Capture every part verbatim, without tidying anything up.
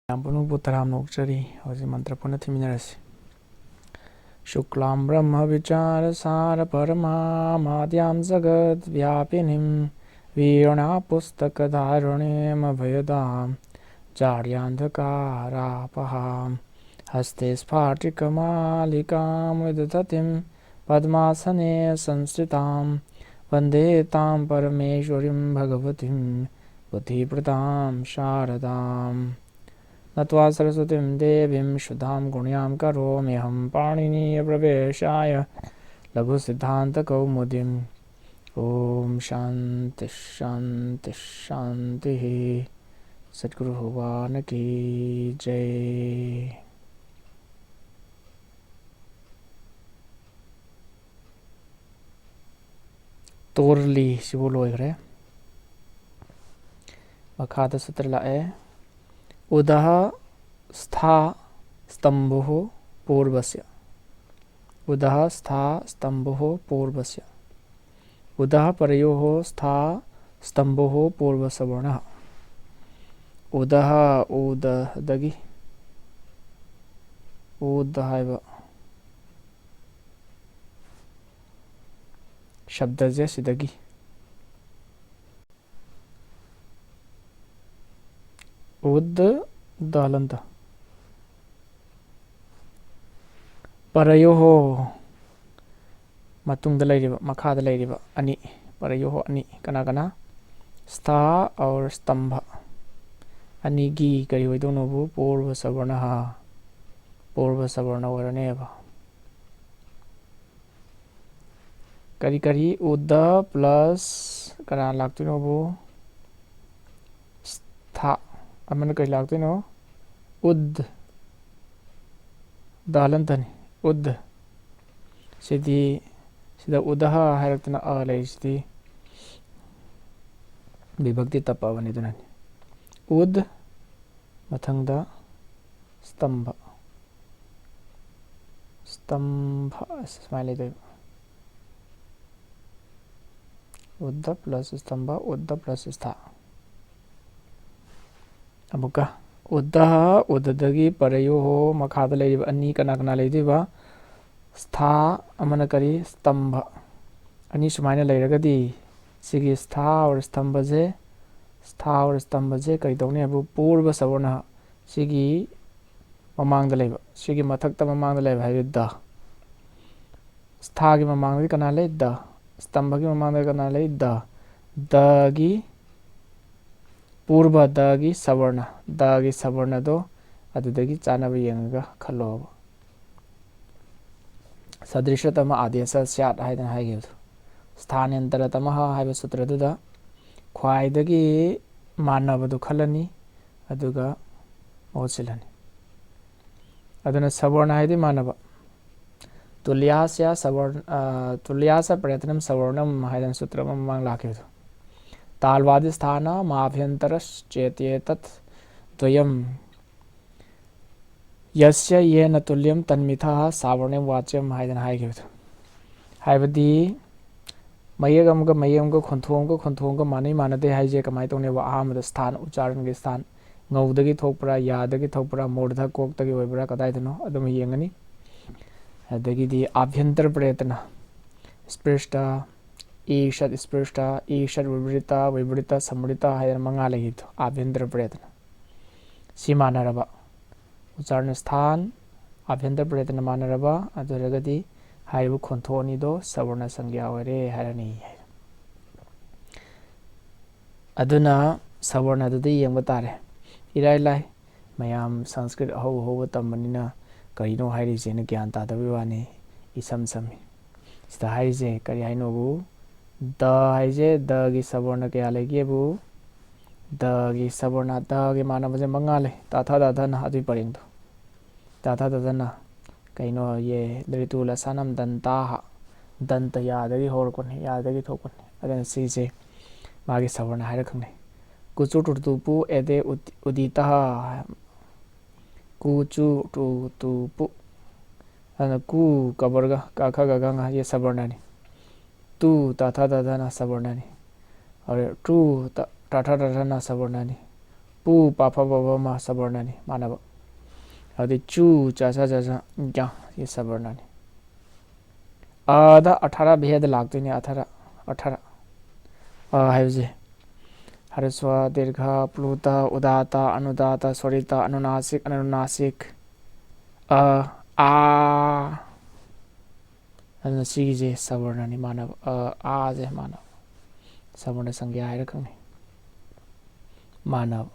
ꯃꯌꯥꯝ ꯄꯨꯝꯅꯃꯛꯄꯨ ꯇꯔꯥꯝꯅ ꯑꯣꯛꯆꯔꯤ꯫ ꯍꯧꯖꯤꯛ ꯃꯟꯇ꯭ꯔ ꯄꯨꯟꯅ ꯊꯤꯃꯤꯟꯅꯔꯁꯤ꯫ शुक्लां ब्रह्मविचारसारपरमामाद्यां जगद्व्यापिनीं वीणापुस्तकधारिणीमभयदां जाड्यान्धकारापहां हस्ते स्फाटिकमालिकामुदधतीं पद्मासने संस्थितां वन्दे तां परमेश्वरीं भगवतीं बुद्धिप्रदां शारदाम्। नत्वा सरस्वतीं देवीं शुद्धां गुण्यां करोम्यहं पाणिनीयप्रवेशाय लघुसिद्धान्तकौमुदीम्। ॐ शान्ति शान्ति शान्तिः। सद्गुरु भगवान की जय। ꯇꯣꯔꯂꯤ ꯁꯤꯕꯨ ꯂꯣꯏꯈ꯭ꯔꯦ꯫ ꯃꯈꯥꯗ ꯁꯨꯇ꯭ꯔ ꯂꯥꯛꯑꯦ꯫ उदः स्था स्तम्भुः पूर्वस्य। उदः स्था स्तम्भुः पूर्वस्य। उदः परयोः स्था स्तम्भुः पूर्वसवर्णः꯫ ꯎꯗꯍ, ꯎꯗꯗꯒꯤ, ꯎꯗ ꯍꯥꯏꯕ ꯁꯕꯗꯁꯦ ꯁꯤꯗꯒꯤ꯫ ꯎꯗ, ꯗ ꯍꯂꯟꯇ꯫ ꯄꯔꯌꯣꯍꯣ, ꯃꯇꯨꯡꯗ ꯂꯩꯔꯤꯕ, ꯃꯈꯥꯗ ꯂꯩꯔꯤꯕ ꯑꯅꯤ, ꯄꯔꯌꯣꯍꯣ ꯑꯅꯤ, ꯀꯅꯥ ꯀꯅꯥ? ꯁ꯭ꯊꯥ ꯑꯧꯔ ꯁ꯭ꯇꯝꯚ꯫ ꯑꯅꯤꯒꯤ ꯀꯔꯤ ꯑꯣꯏꯗꯧꯅꯣꯕꯨ? ꯄꯨꯔꯚ ꯁꯕꯔꯅꯍ, ꯄꯨꯔꯚ ꯁꯕꯔꯅ ꯑꯣꯏꯔꯅꯦꯕ꯫ ꯀꯔꯤ ꯀꯔꯤ? ꯎꯗ ꯄ꯭ꯂꯁ ꯀꯅꯥ ꯂꯥꯛꯇꯣꯏꯅꯣꯕꯨ? ꯁ꯭ꯊꯥ꯫ ꯑꯃꯅ ꯀꯔꯤ ꯂꯥꯛꯇꯣꯏꯅꯣ? ꯎꯗ꯫ ꯗꯥꯂꯟꯇꯅꯤ꯫ ꯎꯗ꯫ ꯁꯤꯗꯤ, ꯁꯤꯗ ꯎꯗꯍ ꯍꯥꯏꯔꯛꯇꯅ ꯑ ꯂꯩꯔꯤꯁꯤꯗꯤ ꯕꯤꯚꯛꯇꯤ ꯇꯞꯄꯕꯅꯤ, ꯑꯗꯨꯅꯅꯤ꯫ ꯎꯗ, ꯃꯊꯪꯗ ꯁ꯭ꯇꯝꯚ꯫ ꯁ꯭ꯇꯝꯚ ꯑꯁꯤ ꯁꯨꯃꯥꯏꯅ ꯂꯩꯗꯣꯏꯕ꯫ ꯎꯗ ꯄ꯭ꯂꯁ ꯁ꯭ꯇꯝꯚ, ꯎꯗ ꯄ꯭ꯂꯁ ꯁ꯭ꯊꯥ꯫ ꯑꯃꯨꯛꯀ ꯎꯗꯍ, ꯎꯗꯗꯒꯤ ꯄꯔꯌꯣꯍꯣ, ꯃꯈꯥꯗ ꯂꯩꯔꯤꯕ ꯑꯅꯤ ꯀꯅꯥ ꯀꯅꯥ ꯂꯩꯗꯣꯏꯕ? ꯁ꯭ꯊꯥ ꯑꯃꯅ ꯀꯔꯤ? ꯁ꯭ꯇꯝꯚ꯫ ꯑꯅꯤ ꯁꯨꯃꯥꯏꯅ ꯂꯩꯔꯒꯗꯤ ꯁꯤꯒꯤ ꯁ꯭ꯊꯥ ꯑꯣꯔ ꯁ꯭ꯇꯝꯚꯁꯦ, ꯁ꯭ꯊꯥ ꯑꯣꯔ ꯁ꯭ꯇꯝꯚꯁꯦ ꯀꯔꯤ ꯇꯧꯅꯤ ꯍꯥꯏꯕꯨ ꯄꯨꯔꯕ ꯁꯕꯔꯅ ꯁꯤꯒꯤ ꯃꯃꯥꯡꯗ ꯂꯩꯕ, ꯁꯤꯒꯤ ꯃꯊꯛꯇ ꯃꯃꯥꯡꯗ ꯂꯩꯕ ꯍꯥꯏꯕꯗꯤ ꯗ꯫ ꯁ꯭ꯊꯥꯒꯤ ꯃꯃꯥꯡꯗꯗꯤ ꯀꯅꯥ ꯂꯩ? ꯗ꯫ ꯁ꯭ꯇꯝꯚꯒꯤ ꯃꯃꯥꯡꯗ ꯀꯅꯥ ꯂꯩ? ꯗ꯫ ꯗꯒꯤ ꯄꯨꯔꯕ ꯗꯒꯤ ꯁꯕꯔꯅ, ꯗꯒꯤ ꯁꯕꯔꯅꯗꯣ ꯑꯗꯨꯗꯒꯤ ꯆꯥꯅꯕ ꯌꯦꯡꯉꯒ ꯈꯜꯂꯣꯕ꯫ ꯁꯗ꯭ꯔꯤꯁꯇꯃ ꯑꯥꯗꯦꯁ ꯁ꯭ꯌꯥꯠ ꯍꯥꯏꯗꯅ ꯍꯥꯏꯈꯤꯕꯗꯣ꯫ ꯁ꯭ꯊꯥꯅꯦꯟꯇꯔꯇꯃ ꯍꯥꯏꯕ ꯁꯨꯇ꯭ꯔꯗꯨꯗ ꯈ꯭ꯋꯥꯏꯗꯒꯤ ꯃꯥꯟꯅꯕꯗꯨ ꯈꯜꯂꯅꯤ, ꯑꯗꯨꯒ ꯃꯍꯨꯠ ꯁꯤꯜꯂꯅꯤ꯫ ꯑꯗꯨꯅ ꯁꯕꯔꯅ ꯍꯥꯏꯗꯤ ꯃꯥꯟꯅꯕ꯫ ꯇꯨꯂ꯭ꯌꯥꯁ ꯁꯕꯔ-, ꯑ, ꯇꯨꯂ꯭ꯌꯥꯁ ꯄ꯭ꯔꯌꯇꯅꯝ ꯁꯕꯔꯅꯝ ꯍꯥꯏꯗꯅ ꯁꯨꯇ꯭ꯔ ꯑꯃ ꯃꯃꯥꯡ ꯂꯥꯛꯈꯤꯕꯗꯣ꯫ ꯇꯥꯜꯋꯥꯗꯤ ꯁ꯭ꯊꯥꯅ ꯃꯥꯚ꯭ꯌꯟꯇꯔ ꯆꯦꯇꯦꯇꯠ ꯗ꯭ꯋꯌꯝ꯫ ꯌꯁ꯭ꯌ ꯌꯦꯅ ꯇꯨꯜꯌꯝ ꯇꯟꯃꯤꯊ ꯁꯥꯕꯔꯅꯦ ꯋꯥꯆ꯭ꯌꯝ ꯍꯥꯏꯗꯅ ꯍꯥꯏꯈꯤꯕꯗꯣ꯫ ꯍꯥꯏꯕꯗꯤ ꯃꯌꯦꯛ ꯑꯃꯒ ꯃꯌꯦꯛ ꯑꯃꯒ ꯈꯣꯟꯊꯣꯛ ꯑꯃꯒ ꯈꯣꯟꯊꯣꯛ ꯑꯃꯒ ꯃꯥꯟꯅꯩ ꯃꯥꯟꯅꯗꯦ ꯍꯥꯏꯁꯦ ꯀꯃꯥꯏꯅ ꯇꯧꯅꯦꯕ? ꯑꯍꯥꯟꯕꯗ ꯁ꯭ꯊꯥꯟ, ꯎꯆꯥꯔꯟꯒꯤ ꯁ꯭ꯊꯥꯟ, ꯉꯧꯗꯒꯤ ꯊꯣꯛꯄ꯭ꯔꯥ, ꯌꯥꯗꯒꯤ ꯊꯣꯛꯄ꯭ꯔꯥ, ꯃꯨꯔꯙ ꯀꯣꯛꯇꯒꯤ ꯑꯣꯏꯕ꯭ꯔꯥ, ꯀꯗꯥꯏꯗꯅꯣ ꯑꯗꯨꯝ ꯌꯦꯡꯉꯅꯤ꯫ ꯑꯗꯒꯤꯗꯤ ꯑꯥꯚ꯭ꯌꯟꯇꯔ ꯄ꯭ꯔꯦꯇꯅ, ꯁ꯭ꯄ꯭ꯔꯤꯁꯇ, ꯏꯁꯠ ꯁ꯭ꯄ꯭ꯔꯤꯁꯇ, ꯏꯁꯠ ꯋꯤꯕ꯭ꯔꯤꯇ, ꯋꯤꯕ꯭ꯔꯤꯇ ꯁꯝꯕ꯭ꯔꯤꯇ ꯍꯥꯏꯗꯅ ꯃꯉꯥ ꯂꯩꯈꯤꯕꯗꯣ, ꯑꯥꯚ꯭ꯌꯟꯇꯔ ꯄ꯭ꯔꯦꯇꯅ꯫ ꯁꯤ ꯃꯥꯟꯅꯔꯕ, ꯎꯆꯥꯔꯅ ꯁ꯭ꯊꯥꯟ, ꯑꯥꯚ꯭ꯌꯟꯇꯔ ꯄ꯭ꯔꯦꯇꯅ ꯃꯥꯟꯅꯔꯕ, ꯑꯗꯨ ꯑꯣꯏꯔꯒꯗꯤ ꯍꯥꯏꯔꯤꯕ ꯈꯣꯟꯊꯣꯛ ꯑꯅꯤꯗꯣ ꯁꯕꯔꯅ ꯁꯪꯒ꯭ꯌꯥ ꯑꯣꯏꯔꯦ ꯍꯥꯏꯔꯅꯤ꯫ ꯑꯗꯨꯅ ꯁꯕꯔꯅ ꯑꯗꯨꯗ ꯌꯦꯡꯕ ꯇꯥꯔꯦ꯫ ꯏꯔꯥꯏ ꯂꯥꯏ, ꯃꯌꯥꯝ ꯁꯪꯁꯀ꯭ꯔꯤꯠ ꯑꯍꯧ ꯑꯍꯧꯕ ꯇꯝꯕꯅꯤꯅ ꯀꯔꯤꯅꯣ ꯍꯥꯏꯔꯤꯁꯦꯅ ꯒ꯭ꯌꯥꯟ ꯇꯥꯗꯕꯩ ꯋꯥꯅꯤ, ꯏꯁꯝ ꯁꯝꯃꯤ꯫ ꯁꯤꯗ ꯍꯥꯏꯔꯤꯁꯦ ꯀꯔꯤ ꯍꯥꯏꯅꯣꯕꯨ? ꯗ ꯍꯥꯏꯁꯦ, ꯗꯒꯤ ꯁꯕꯔꯅ ꯀꯌꯥ ꯂꯩꯒꯦꯕꯨ? ꯗꯒꯤ ꯁꯕꯔꯅ, ꯗꯒꯤ ꯃꯥꯟꯅꯕꯁꯦ ꯃꯉꯥ ꯂꯩ꯫ ꯇꯥꯊꯥ ꯗꯥꯊꯥꯅ ꯑꯗꯨꯒꯤ ꯄꯔꯦꯡꯗꯣ꯫ ꯇꯥꯊꯥ ꯗꯥꯊꯥꯅ ꯀꯩꯅꯣ ꯌꯦ, ꯗ꯭ꯔꯤꯇꯨ ꯂꯁꯥꯅꯝ ꯗꯟꯇꯥꯍ꯫ ꯗꯟꯇ ꯌꯥꯗꯒꯤ ꯍꯧꯔꯛꯄꯅꯤ, ꯌꯥꯗꯒꯤ ꯊꯣꯛꯄꯅꯤ꯫ ꯑꯗꯨꯅ ꯁꯤꯁꯦ ꯃꯥꯒꯤ ꯁꯕꯔꯅ ꯍꯥꯏꯔ ꯈꯪꯅꯩ꯫ ꯀꯨꯆꯨ ꯇꯨꯔꯇꯨꯄꯨ ꯑꯦꯗꯦ ꯎꯗꯤ-, ꯎꯗꯤꯇꯥꯍ꯫ ꯀꯨ ꯆꯨ ꯇꯨ ꯇꯨ ꯄꯨ꯫ ꯑꯗꯨꯅ ꯀꯨ ꯀꯕꯔꯒ ꯀꯥꯈ ꯒꯒ ꯉꯥ ꯌꯦ ꯁꯕꯔꯅꯅꯤ꯫ ꯇꯨ ꯇꯥꯊꯥ ꯗꯥꯊꯥꯅ ꯁꯕꯔꯅꯅꯤ꯫ ꯑꯗꯨ ꯇꯨ ꯇ-, ꯇꯥꯊꯥ ꯗꯥꯊꯥꯅ ꯁꯕꯔꯅꯅꯤ꯫ ꯄꯨ ꯄꯥ ꯐ ꯕ ꯚ ꯃ ꯁꯕꯔꯅꯅꯤ ꯃꯥꯟꯅꯕ꯫ ꯑꯗꯨꯗꯤ ꯆꯨ ꯆ ꯁ ꯖ ꯁ ꯖ ꯁꯤ ꯁꯕꯔꯅꯅꯤ꯫ ꯑꯗ ꯑꯊꯥꯔ ꯚꯦꯗ ꯂꯥꯛꯇꯣꯏꯅꯦ, ꯑꯊꯥꯔ, ꯑꯊꯥꯔ꯫ ꯑ ꯍꯥꯏꯕꯁꯦ ꯍ꯭ꯔꯁ꯭ꯋ, ꯗꯤꯔꯘ, ꯄ꯭ꯂꯨꯇ, ꯎꯗꯥꯇ, ꯑꯅꯨꯗꯥꯇ, ꯁ꯭ꯋꯔꯤꯇ, ꯑꯅꯨꯅꯥꯁꯤꯛ, ꯑꯅꯅꯨꯅꯥꯁꯤꯛ꯫ ꯑ, ꯑꯥ꯫ ꯑꯗꯨꯅ ꯁꯤꯒꯤꯁꯦ ꯁꯕꯔꯅꯅꯤ ꯃꯥꯟꯅꯕ꯫ ꯑ, ꯑꯥꯁꯦ ꯃꯥꯟꯅꯕ꯫ ꯁꯕꯔꯅ ꯁꯪꯒ꯭ꯌꯥ ꯍꯥꯏꯔ ꯈꯪꯅꯩ꯫ ꯃꯥꯟꯅꯕ꯫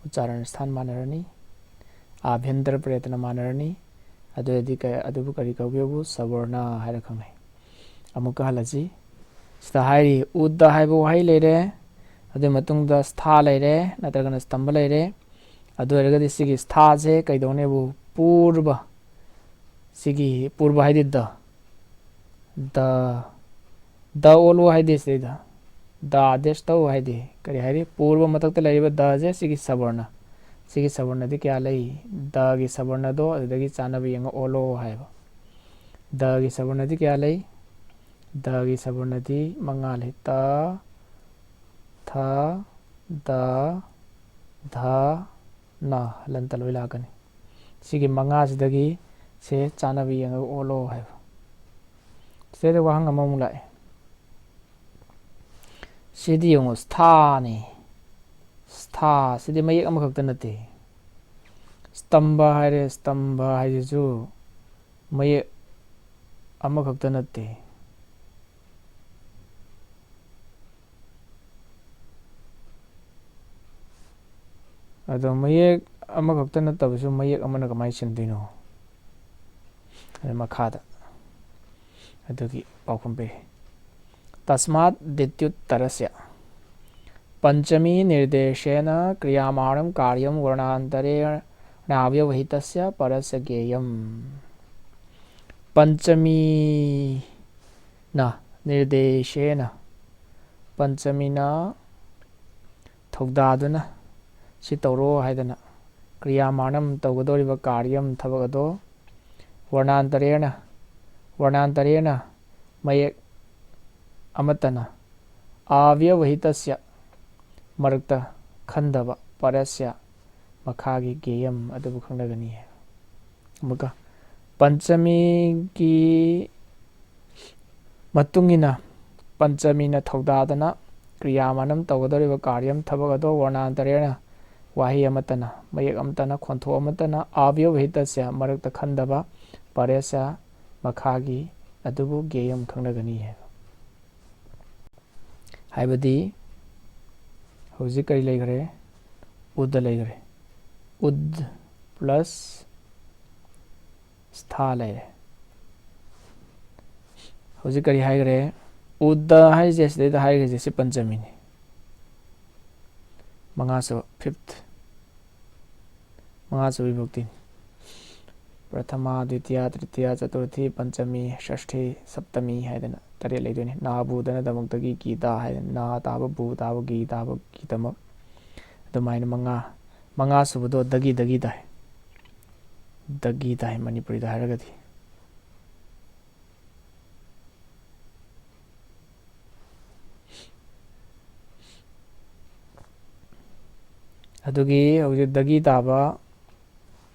ꯎꯆꯥꯔꯟ ꯁ꯭ꯊꯥꯟ ꯃꯥꯟꯅꯔꯅꯤ꯫ ꯑꯥꯚ꯭ꯌꯟꯇꯔ ꯄ꯭ꯔꯌꯠꯅ ꯃꯥꯟꯅꯔꯅꯤ꯫ ꯑꯗꯨ ꯑꯣꯏꯔꯗꯤ ꯀ-, ꯑꯗꯨꯕꯨ ꯀꯔꯤ ꯀꯧꯒꯦꯕꯨ? ꯁꯕꯔꯅ ꯍꯥꯏꯔ ꯈꯪꯅꯩ꯫ ꯑꯃꯨꯛꯀ ꯍꯜꯂꯁꯤ꯫ ꯁꯤꯗ ꯍꯥꯏꯔꯤ, ꯎꯗ ꯍꯥꯏꯕ ꯋꯥꯍꯩ ꯂꯩꯔꯦ, ꯑꯗꯨꯒꯤ ꯃꯇꯨꯡꯗ ꯁ꯭ꯊꯥ ꯂꯩꯔꯦ, ꯅꯠꯇ꯭ꯔꯒꯅ ꯁ꯭ꯇꯝꯚ ꯂꯩꯔꯦ꯫ ꯑꯗꯨ ꯑꯣꯏꯔꯒꯗꯤ ꯁꯤꯒꯤ ꯁ꯭ꯊꯥꯁꯦ ꯀꯩꯗꯧꯅꯦꯕꯨ? ꯄꯨꯔꯕ꯫ ꯁꯤꯒꯤ ꯄꯨꯔꯕ ꯍꯥꯏꯗꯤ ꯗ꯫ ꯗ꯫ ꯗ ꯑꯣꯜꯂꯨ ꯍꯥꯏꯗꯤ ꯁꯤꯗꯩꯗ꯫ ꯗ ꯑꯥꯗꯦꯁ ꯇꯧ ꯍꯥꯏꯗꯤ ꯀꯔꯤ ꯍꯥꯏꯔꯤ? ꯄꯨꯔꯕ ꯃꯊꯛꯇ ꯂꯩꯔꯤꯕ ꯗꯁꯦ ꯁꯤꯒꯤ ꯁꯕꯔꯅ꯫ ꯁꯤꯒꯤ ꯁꯕꯔꯅꯗꯤ ꯀꯌꯥ ꯂꯩ? ꯗꯒꯤ ꯁꯕꯔꯅꯗꯣ ꯑꯗꯨꯗꯒꯤ ꯆꯥꯟꯅꯕ ꯌꯦꯡꯉ ꯑꯣꯜꯂꯣ ꯍꯥꯏꯕ꯫ ꯗꯒꯤ ꯁꯕꯔꯅꯗꯤ ꯀꯌꯥ ꯂꯩ? ꯗꯒꯤ ꯁꯕꯔꯅꯗꯤ ꯃꯉꯥ ꯂꯩ꯫ ꯇ, ꯊ, ꯗ, ꯙ, ꯅ꯫ ꯍꯂꯟꯇ ꯂꯣꯏ ꯂꯥꯛꯀꯅꯤ꯫ ꯁꯤꯒꯤ ꯃꯉꯥꯁꯤꯗꯒꯤ ꯁꯦ ꯆꯥꯟꯅꯕ ꯌꯦꯡꯉꯒ ꯑꯣꯜꯂꯣ ꯍꯥꯏꯕ꯫ ꯁꯤꯗꯩꯗ ꯋꯥꯍꯪ ꯑꯃꯃꯨꯛ ꯂꯥꯛꯑꯦ꯫ ꯁꯤꯗꯤ ꯌꯦꯡꯉꯨ, ꯁ꯭ꯊꯥꯅꯤ꯫ ꯁ꯭ꯊꯥ, ꯁꯤꯗꯤ ꯃꯌꯦꯛ ꯑꯃꯈꯛꯇ ꯅꯠꯇꯦ꯫ ꯁ꯭ꯇꯝꯚ ꯍꯥꯏꯔꯦ, ꯁ꯭ꯇꯝꯚ ꯍꯥꯏꯁꯤꯁꯨ ꯃꯌꯦꯛ ꯑꯃꯈꯛꯇ ꯅꯠꯇꯦ꯫ ꯑꯗꯣ ꯃꯌꯦꯛ ꯑꯃꯈꯛꯇ ꯅꯠꯇꯕꯁꯨ ꯃꯌꯦꯛ ꯑꯃꯅ ꯀꯃꯥꯏꯅ ꯁꯤꯟꯗꯣꯏꯅꯣ? ꯑꯗ ꯃꯈꯥꯗ ꯑꯗꯨꯒꯤ ꯄꯥꯎꯈꯨꯝ ꯄꯤꯔꯤ꯫ ꯇꯁꯃꯥꯠ ꯗꯤꯇ꯭ꯌꯨꯠꯇꯔꯁ꯭ꯌ ꯄꯟꯆꯃꯤ ꯅꯤꯔꯗꯦꯁꯦꯅ ꯀ꯭ꯔꯤꯌꯥꯃꯥꯅꯝ ꯀꯥꯔ꯭ꯌꯝ ꯋꯔꯅꯥꯟꯇꯔꯦ ꯅꯥꯕ꯭ꯌꯕꯍꯤꯇꯁ꯭ꯌ ꯄꯔꯁ꯭ꯌ ꯒꯦꯌꯝ꯫ ꯄꯟꯆꯃꯤꯅ ꯅꯤꯔꯗꯦꯁꯦꯅ, ꯄꯟꯆꯃꯤꯅ ꯊꯧꯗꯥꯗꯨꯅ ꯁꯤ ꯇꯧꯔꯣ ꯍꯥꯏꯗꯅ, ꯀ꯭ꯔꯤꯌꯥꯃꯥꯅꯝ ꯇꯧꯒꯗꯧꯔꯤꯕ ꯀꯥꯔ꯭ꯌꯝ ꯊꯕꯛ ꯑꯗꯣ, ꯋꯔꯅꯥꯟꯇꯔꯦꯅ, ꯋꯔꯅꯥꯟꯇꯔꯦꯅ ꯃꯌꯦꯛ ꯑꯃꯠꯇꯅ, ꯑꯕ꯭ꯌꯕꯍꯤꯇꯁ꯭ꯌ ꯃꯔꯛꯇ ꯈꯟꯗꯕ ꯄꯔꯁ꯭ꯌ ꯃꯈꯥꯒꯤ ꯒꯦꯌꯝ ꯑꯗꯨꯕꯨ ꯈꯪꯅꯒꯅꯤ ꯍꯥꯏꯕ꯫ ꯑꯃꯨꯛꯀ ꯄꯟꯆꯃꯤꯒꯤ ꯃꯇꯨꯡ ꯏꯟꯅ ꯄꯟꯆꯃꯤꯅ ꯊꯧꯗꯥꯗꯅ ꯀ꯭ꯔꯤꯌꯥꯃꯥꯅꯝ ꯇꯧꯒꯗꯧꯔꯤꯕ ꯀꯥꯔꯌꯝ ꯊꯕꯛ ꯑꯗꯣ ꯋꯔꯅꯥꯟꯇꯔꯦꯅ ꯋꯥꯍꯩ ꯑꯃꯠꯇꯅ, ꯃꯌꯦꯛ ꯑꯃꯠꯇꯅ, ꯈꯣꯟꯊꯣꯛ ꯑꯃꯠꯇꯅ ꯑꯕ꯭ꯌꯕꯍꯤꯇꯁ꯭ꯌ ꯃꯔꯛꯇ ꯈꯟꯗꯕ ꯄꯔꯦꯁ꯭ꯌ ꯃꯈꯥꯒꯤ ꯑꯗꯨꯕꯨ ꯒꯦꯌꯝ ꯈꯪꯅꯒꯅꯤ ꯍꯥꯏꯕ꯫ ꯍꯥꯏꯕꯗꯤ ꯍꯧꯖꯤꯛ ꯀꯔꯤ ꯂꯩꯈ꯭ꯔꯦ? ꯎꯗ ꯂꯩꯈ꯭ꯔꯦ꯫ ꯎꯗ ꯄ꯭ꯂꯁ ꯁ꯭ꯊꯥ ꯂꯩꯔꯦ꯫ ꯍꯧꯖꯤꯛ ꯀꯔꯤ ꯍꯥꯏꯈ꯭ꯔꯦ? ꯎꯗ ꯍꯥꯏꯔꯤꯁꯦ ꯁꯤꯗꯩꯗ ꯍꯥꯏꯈ꯭ꯔꯤꯁꯦ ꯁꯤ ꯄꯟꯆꯃꯤꯅꯤ꯫ ꯃꯉꯥꯁꯨꯕ, fifth꯫ ꯃꯉꯥꯁꯨꯕ ꯚꯤꯚꯛꯇꯤꯅꯤ꯫ ꯄ꯭ꯔꯊꯃꯥ, ꯗ꯭ꯋꯤꯇꯤꯌꯥ, ꯇ꯭ꯔꯤꯇꯤꯌꯥ, ꯆꯇꯨꯔꯊꯤ, ꯄꯟꯆꯃꯤ, ꯁꯁꯊꯤ, ꯁꯞꯇꯃꯤ ꯍꯥꯏꯗꯅ ꯇꯔꯦꯠ ꯂꯩꯗꯣꯏꯅꯤ꯫ ꯅꯥ ꯕꯨꯗꯅꯗꯃꯛꯇꯒꯤ ꯒꯤ ꯇꯥ ꯍꯥꯏꯗꯅ ꯅꯥ ꯇꯥꯕ ꯕꯨ ꯇꯥꯕ ꯒꯤ ꯇꯥꯕ ꯒꯤꯗꯃꯛ ꯑꯗꯨꯃꯥꯏꯅ ꯃꯉꯥ꯫ ꯃꯉꯥ ꯁꯨꯕꯗꯣ ꯗꯒꯤ ꯗꯒꯤ ꯇꯥꯏ꯫ ꯗꯒꯤ ꯇꯥꯏ ꯃꯅꯤꯄꯨꯔꯤꯗ ꯍꯥꯏꯔꯒꯗꯤ꯫ ꯑꯗꯨꯒꯤ ꯍꯧꯖꯤꯛ ꯗꯒꯤ ꯇꯥꯕ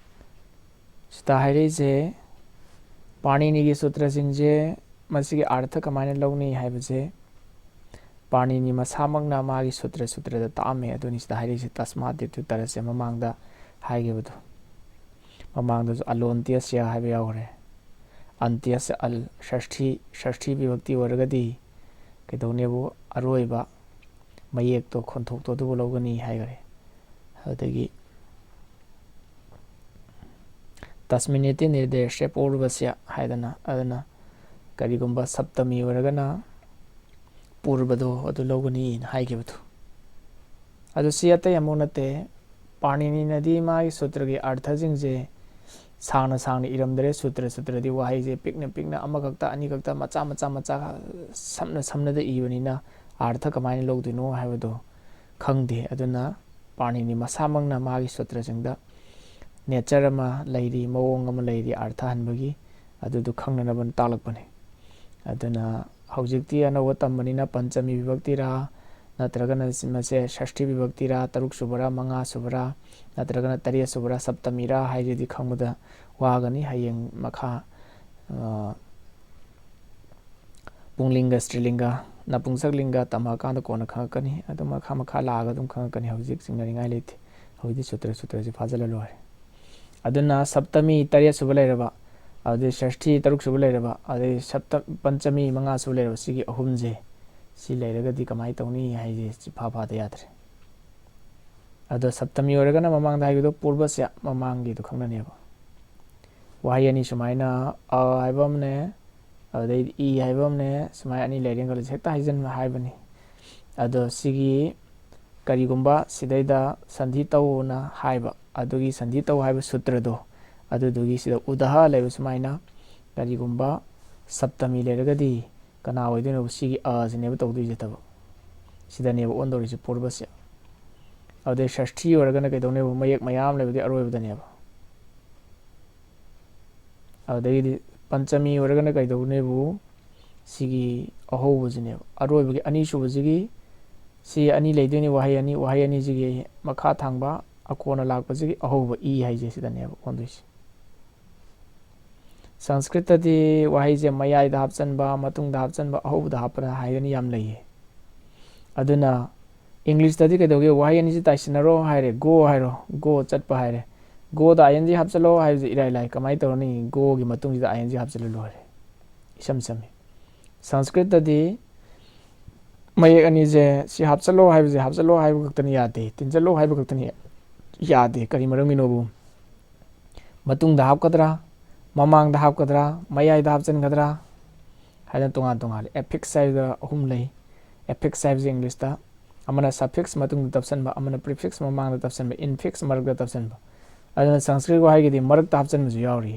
ꯁꯤꯗ ꯍꯥꯏꯔꯛꯏꯁꯦ ꯄꯥꯅꯤꯅꯤꯒꯤ ꯁꯨꯇ꯭ꯔꯁꯤꯡꯁꯦ ꯃꯁꯤꯒꯤ ꯑꯥꯔꯊ ꯀꯃꯥꯏꯅ ꯂꯧꯅꯤ ꯍꯥꯏꯕꯁꯦ ꯄꯥꯅꯤꯅꯤ ꯃꯁꯥꯃꯛꯅ ꯃꯥꯒꯤ ꯁꯨꯇ꯭ꯔ ꯁꯨꯇ꯭ꯔꯗ ꯇꯥꯛꯑꯝꯃꯦ꯫ ꯑꯗꯨꯅꯤ ꯁꯤꯗ ꯍꯥꯏꯔꯛꯏꯁꯦ ꯇꯁꯃꯥꯗꯤꯇꯨ ꯇꯔꯁꯦ ꯃꯃꯥꯡꯗ ꯍꯥꯏꯈꯤꯕꯗꯣ꯫ ꯃꯃꯥꯡꯗꯁꯨ ꯑꯂꯣꯟꯇ꯭ꯌꯁ꯭ꯌ ꯍꯥꯏꯕ ꯌꯥꯎꯈ꯭ꯔꯦ꯫ ꯑꯟꯇ꯭ꯌꯁ꯭ꯌ ꯑꯜ ꯁꯁꯊꯤ, ꯁꯁꯊꯤ ꯚꯤꯚꯛꯇꯤ ꯑꯣꯏꯔꯒꯗꯤ ꯀꯩꯗꯧꯅꯦꯕꯨ ꯑꯔꯣꯏꯕ ꯃꯌꯦꯛꯇꯣ ꯈꯣꯟꯊꯣꯛꯇꯣ ꯑꯗꯨꯕꯨ ꯂꯧꯒꯅꯤ ꯍꯥꯏꯈꯔꯦ꯫ ꯑꯗꯨꯗꯒꯤ ꯇꯁꯃꯤꯟꯅꯤꯇꯤ ꯅꯤꯔꯗꯦꯁꯦ ꯄꯨꯔꯕꯁ꯭ꯌ ꯍꯥꯏꯗꯅ, ꯑꯗꯨꯅ ꯀꯔꯤꯒꯨꯝꯕ ꯁꯞꯇꯃꯤ ꯑꯣꯏꯔꯒꯅ ꯄꯨꯔꯕꯗꯣ ꯑꯗꯨ ꯂꯧꯒꯅꯤꯅ ꯍꯥꯏꯈꯤꯕꯗꯣ꯫ ꯑꯗꯨ ꯁꯤ ꯑꯇꯩ ꯑꯃꯨꯛ ꯅꯠꯇꯦ, ꯄꯥꯅꯤꯅꯤꯅꯗꯤ ꯃꯥꯒꯤ ꯁꯨꯇ꯭ꯔꯒꯤ ꯑꯥꯔꯊꯁꯤꯡꯁꯦ ꯁꯥꯡꯅ ꯁꯥꯡꯅ ꯏꯔꯝꯗ꯭ꯔꯦ꯫ ꯁꯨꯇ꯭ꯔ ꯁꯨꯇ꯭ꯔꯗꯤ ꯋꯥꯍꯩꯁꯦ ꯄꯤꯛꯅ ꯄꯤꯛꯅ ꯑꯃꯈꯛꯇ ꯑꯅꯤꯈꯛꯇ ꯃꯆꯥ ꯃꯆꯥ ꯃꯆꯥ ꯁꯝꯅ ꯁꯝꯅꯗ ꯏꯕꯅꯤꯅ ꯑꯥꯔꯊ ꯀꯃꯥꯏꯅ ꯂꯧꯗꯣꯏꯅꯣ ꯍꯥꯏꯕꯗꯣ ꯈꯪꯗꯦ꯫ ꯑꯗꯨꯅ ꯄꯥꯅꯤꯅꯤ ꯃꯁꯥꯃꯛꯅ ꯃꯥꯒꯤ ꯁꯨꯇ꯭ꯔꯁꯤꯡꯗ ꯅꯦꯆꯔ ꯑꯃ ꯂꯩꯔꯤ, ꯃꯑꯣꯡ ꯑꯃ ꯂꯩꯔꯤ ꯑꯥꯔꯊ ꯍꯟꯕꯒꯤ, ꯑꯗꯨꯗꯨ ꯈꯪꯅꯅꯕ ꯇꯥꯛꯂꯛꯄꯅꯤ꯫ ꯑꯗꯨꯅ ꯍꯧꯖꯤꯛꯇꯤ ꯑꯅꯧꯕ ꯇꯝꯕꯅꯤꯅ ꯄꯟꯆꯃꯤ ꯚꯤꯚꯛꯇꯤꯔꯥ, ꯅꯠꯇ꯭ꯔꯒꯅ ꯃꯁꯦ ꯁꯁꯇꯤ ꯕꯤꯚꯛꯇꯤꯔꯥ, ꯇꯔꯨꯛ ꯁꯨꯕꯔꯥ, ꯃꯉꯥ ꯁꯨꯕꯔꯥ, ꯅꯠꯇ꯭ꯔꯒꯅ ꯇꯔꯦꯠ ꯁꯨꯕꯔꯥ, ꯁꯞꯇꯃꯤꯔꯥ ꯍꯥꯏꯁꯤꯗꯤ ꯈꯪꯕꯗ ꯋꯥꯒꯅꯤ꯫ ꯍꯌꯦꯡ ꯃꯈꯥ, ꯑ, ꯄꯨꯡꯂꯤꯡꯒ, ꯁ꯭ꯇ꯭ꯔꯤꯂꯤꯡꯒ, ꯅꯄꯨꯡꯁꯛꯂꯤꯡꯒ ꯇꯝꯃꯛꯑꯀꯥꯟꯗ ꯀꯣꯟꯅ ꯈꯪꯉꯛꯀꯅꯤ꯫ ꯑꯗꯨꯝ ꯃꯈꯥ ꯃꯈꯥ ꯂꯥꯛꯑꯒ ꯑꯗꯨꯝ ꯈꯪꯉꯛꯀꯅꯤ꯫ ꯍꯧꯖꯤꯛ ꯆꯤꯡꯅꯔꯤꯉꯥꯏ ꯂꯩꯇꯦ꯫ ꯍꯧꯖꯤꯛꯇꯤ ꯁꯨꯇ꯭ꯔ ꯁꯨꯇ꯭ꯔꯁꯤ ꯐꯥꯖꯤꯜꯂ ꯂꯣꯏꯔꯦ꯫ ꯑꯗꯨꯅ ꯁꯞꯇꯃꯤ ꯇꯔꯦꯠ ꯁꯨꯕ ꯂꯩꯔꯕ, ꯑꯗꯩ ꯁꯁꯇꯤ ꯇꯔꯨꯛ ꯁꯨꯕ ꯂꯩꯔꯕ, ꯑꯗꯩ ꯁꯞꯇ-, ꯄꯟꯆꯃꯤ ꯃꯉꯥ ꯁꯨꯕ ꯂꯩꯔꯕ, ꯁꯤꯒꯤ ꯑꯍꯨꯝꯁꯦ, ꯁꯤ ꯂꯩꯔꯒꯗꯤ ꯀꯃꯥꯏꯅ ꯇꯧꯅꯤ ꯍꯥꯏꯁꯦ ꯆꯤꯐꯥ ꯐꯥꯗ ꯌꯥꯗ꯭ꯔꯦ꯫ ꯑꯗꯣ ꯁꯞꯇꯃꯤ ꯑꯣꯏꯔꯒꯅ ꯃꯃꯥꯡꯗ ꯍꯥꯏꯕꯗꯣ ꯄꯨꯔꯕꯁ꯭ꯌ, ꯃꯃꯥꯡꯒꯤꯗꯣ ꯈꯪꯅꯅꯦꯕ꯫ ꯋꯥꯍꯩ ꯑꯅꯤ ꯁꯨꯃꯥꯏꯅ ꯑ ꯍꯥꯏꯕ ꯑꯃꯅꯦ, ꯑꯗꯨꯗꯩꯗꯤ ꯏ ꯍꯥꯏꯕ ꯑꯃꯅꯦ, ꯁꯨꯃꯥꯏꯅ ꯑꯅꯤ ꯂꯩꯔꯦꯅ ꯈꯜꯂꯁꯤ, ꯍꯦꯛꯇ ꯍꯥꯏꯖꯤꯟꯕ ꯍꯥꯏꯕꯅꯤ꯫ ꯑꯗꯣ ꯁꯤꯒꯤ ꯀꯔꯤꯒꯨꯝꯕ ꯁꯤꯗꯩꯗ ꯁꯟꯙꯤ ꯇꯧꯅ ꯍꯥꯏꯕ, ꯑꯗꯨꯒꯤ ꯁꯟꯙꯤ ꯇꯧ ꯍꯥꯏꯕ ꯁꯨꯇ꯭ꯔꯗꯣ, ꯑꯗꯨꯗꯨꯒꯤ ꯁꯤꯗ ꯎꯗꯍ ꯂꯩꯕ ꯁꯨꯃꯥꯏꯅ ꯀꯔꯤꯒꯨꯝꯕ ꯁꯞꯇꯃꯤ ꯂꯩꯔꯒꯗꯤ ꯀꯅꯥ ꯑꯣꯏꯗꯣꯏꯅꯣꯕ? ꯁꯤꯒꯤ ꯑ ꯁꯤꯅꯦꯕ ꯇꯧꯗꯣꯏꯁꯦ ꯊꯕꯛ꯫ ꯁꯤꯗꯅꯦꯕ ꯑꯣꯟꯗꯧꯔꯤꯁꯦ ꯄꯨꯔꯕꯁ꯭ꯌ꯫ ꯑꯗꯨꯗꯩ ꯁꯁꯇꯤ ꯑꯣꯏꯔꯒꯅ ꯀꯩꯗꯧꯅꯦꯕ? ꯃꯌꯦꯛ ꯃꯌꯥꯝ ꯂꯩꯕꯗꯤ ꯑꯔꯣꯏꯕꯗꯅꯦꯕ꯫ ꯑꯗꯨꯗꯒꯤꯗꯤ ꯄꯟꯆꯃꯤ ꯑꯣꯏꯔꯒꯅ ꯀꯩꯗꯧꯅꯦꯕꯨ? ꯁꯤꯒꯤ ꯑꯍꯧꯕꯁꯤꯅꯦꯕ꯫ ꯑꯔꯣꯏꯕꯒꯤ ꯑꯅꯤꯁꯨꯕꯁꯤꯒꯤ, ꯁꯤ ꯑꯅꯤ ꯂꯩꯗꯣꯏꯅꯤ, ꯋꯥꯍꯩ ꯑꯅꯤ, ꯋꯥꯍꯩ ꯑꯅꯤꯁꯤꯒꯤ ꯃꯈꯥ ꯊꯪꯕ ꯑꯀꯣꯟꯅ ꯂꯥꯛꯄꯁꯤꯒꯤ ꯑꯍꯧꯕ ꯏ ꯍꯥꯏꯁꯦ ꯁꯤꯗꯅꯦꯕ ꯑꯣꯟꯗꯣꯏꯁꯦ꯫ ꯁꯪꯁꯀ꯭ꯔꯤꯠꯇꯗꯤ ꯋꯥꯍꯩꯁꯦ ꯃꯌꯥꯏꯗ ꯍꯥꯞꯆꯟꯕ, ꯃꯇꯨꯡꯗ ꯍꯥꯞꯆꯟꯕ, ꯑꯍꯧꯕꯗ ꯍꯥꯞꯄ ꯍꯥꯏꯗꯅ ꯌꯥꯝ ꯂꯩꯌꯦ꯫ ꯑꯗꯨꯅ ꯏꯪꯂꯤꯁꯇꯗꯤ ꯀꯩꯗꯧꯒꯦ? ꯋꯥꯍꯩ ꯑꯅꯤꯁꯤ ꯇꯥꯏꯁꯤꯟꯅꯔꯣ ꯍꯥꯏꯔꯦ, ꯒꯣ ꯍꯥꯏꯔꯣ, ꯒꯣ ꯆꯠꯄ ꯍꯥꯏꯔꯦ꯫ ꯒꯣꯗ ꯑꯥꯏ ꯑꯦꯟ ꯖꯤ ꯍꯥꯞꯆꯜꯂꯣ ꯍꯥꯏꯕꯁꯤ ꯏꯔꯥꯏ ꯂꯥꯏ꯫ ꯀꯃꯥꯏꯅ ꯇꯧꯔꯅꯤ? ꯒꯣꯒꯤ ꯃꯇꯨꯡꯁꯤꯗ ꯑꯥꯏ ꯑꯦꯟ ꯖꯤ ꯍꯥꯞꯆꯜꯂ ꯂꯣꯏꯔꯦ, ꯏꯁꯝ ꯁꯝꯃꯤ꯫ ꯁꯪꯁꯀ꯭ꯔꯤꯠꯇꯗꯤ ꯃꯌꯦꯛ ꯑꯅꯤꯁꯦ ꯁꯤ ꯍꯥꯞꯆꯜꯂꯣ ꯍꯥꯏꯕꯁꯦ ꯍꯥꯞꯆꯜꯂꯣ ꯍꯥꯏꯕ ꯈꯛꯇꯅꯤ ꯌꯥꯗꯦ, ꯇꯤꯟꯁꯤꯜꯂꯣ ꯍꯥꯏꯕ ꯈꯛꯇꯅꯤ ꯌꯥꯗꯦ꯫ ꯀꯔꯤ ꯃꯔꯝꯒꯤꯅꯣꯕꯨ? ꯃꯇꯨꯡꯗ ꯍꯥꯞꯀꯗ꯭ꯔꯥ, ꯃꯃꯥꯡꯗ ꯍꯥꯞꯀꯗ꯭ꯔꯥ, ꯃꯌꯥꯏꯗ ꯍꯥꯞꯆꯤꯟꯒꯗ꯭ꯔꯥ ꯍꯥꯏꯗꯅ ꯇꯣꯉꯥꯟ ꯇꯣꯉꯥꯟ ꯑꯦꯐꯤꯛꯁ ꯍꯥꯏꯕꯗ ꯑꯍꯨꯝ ꯂꯩ꯫ ꯑꯦꯐꯤꯛꯁ ꯍꯥꯏꯕꯁꯤ ꯏꯪꯂꯤꯁꯇ, ꯑꯃꯅ ꯁꯐꯤꯛꯁ ꯃꯇꯨꯡꯗ ꯇꯞꯁꯤꯟꯕ, ꯑꯃꯅ ꯄ꯭ꯔꯤꯐꯤꯛꯁ ꯃꯃꯥꯡꯗ ꯇꯞꯁꯤꯟꯕ, ꯏꯟꯐꯤꯛꯁ ꯃꯔꯛꯇ ꯇꯞꯁꯤꯟꯕ꯫ ꯑꯗꯨꯅ ꯁꯪꯁꯀ꯭ꯔꯤꯠ ꯋꯥꯍꯩꯒꯤꯗꯤ ꯃꯔꯛꯇ ꯍꯥꯞꯆꯤꯟꯕꯁꯨ ꯌꯥꯎꯔꯤ꯫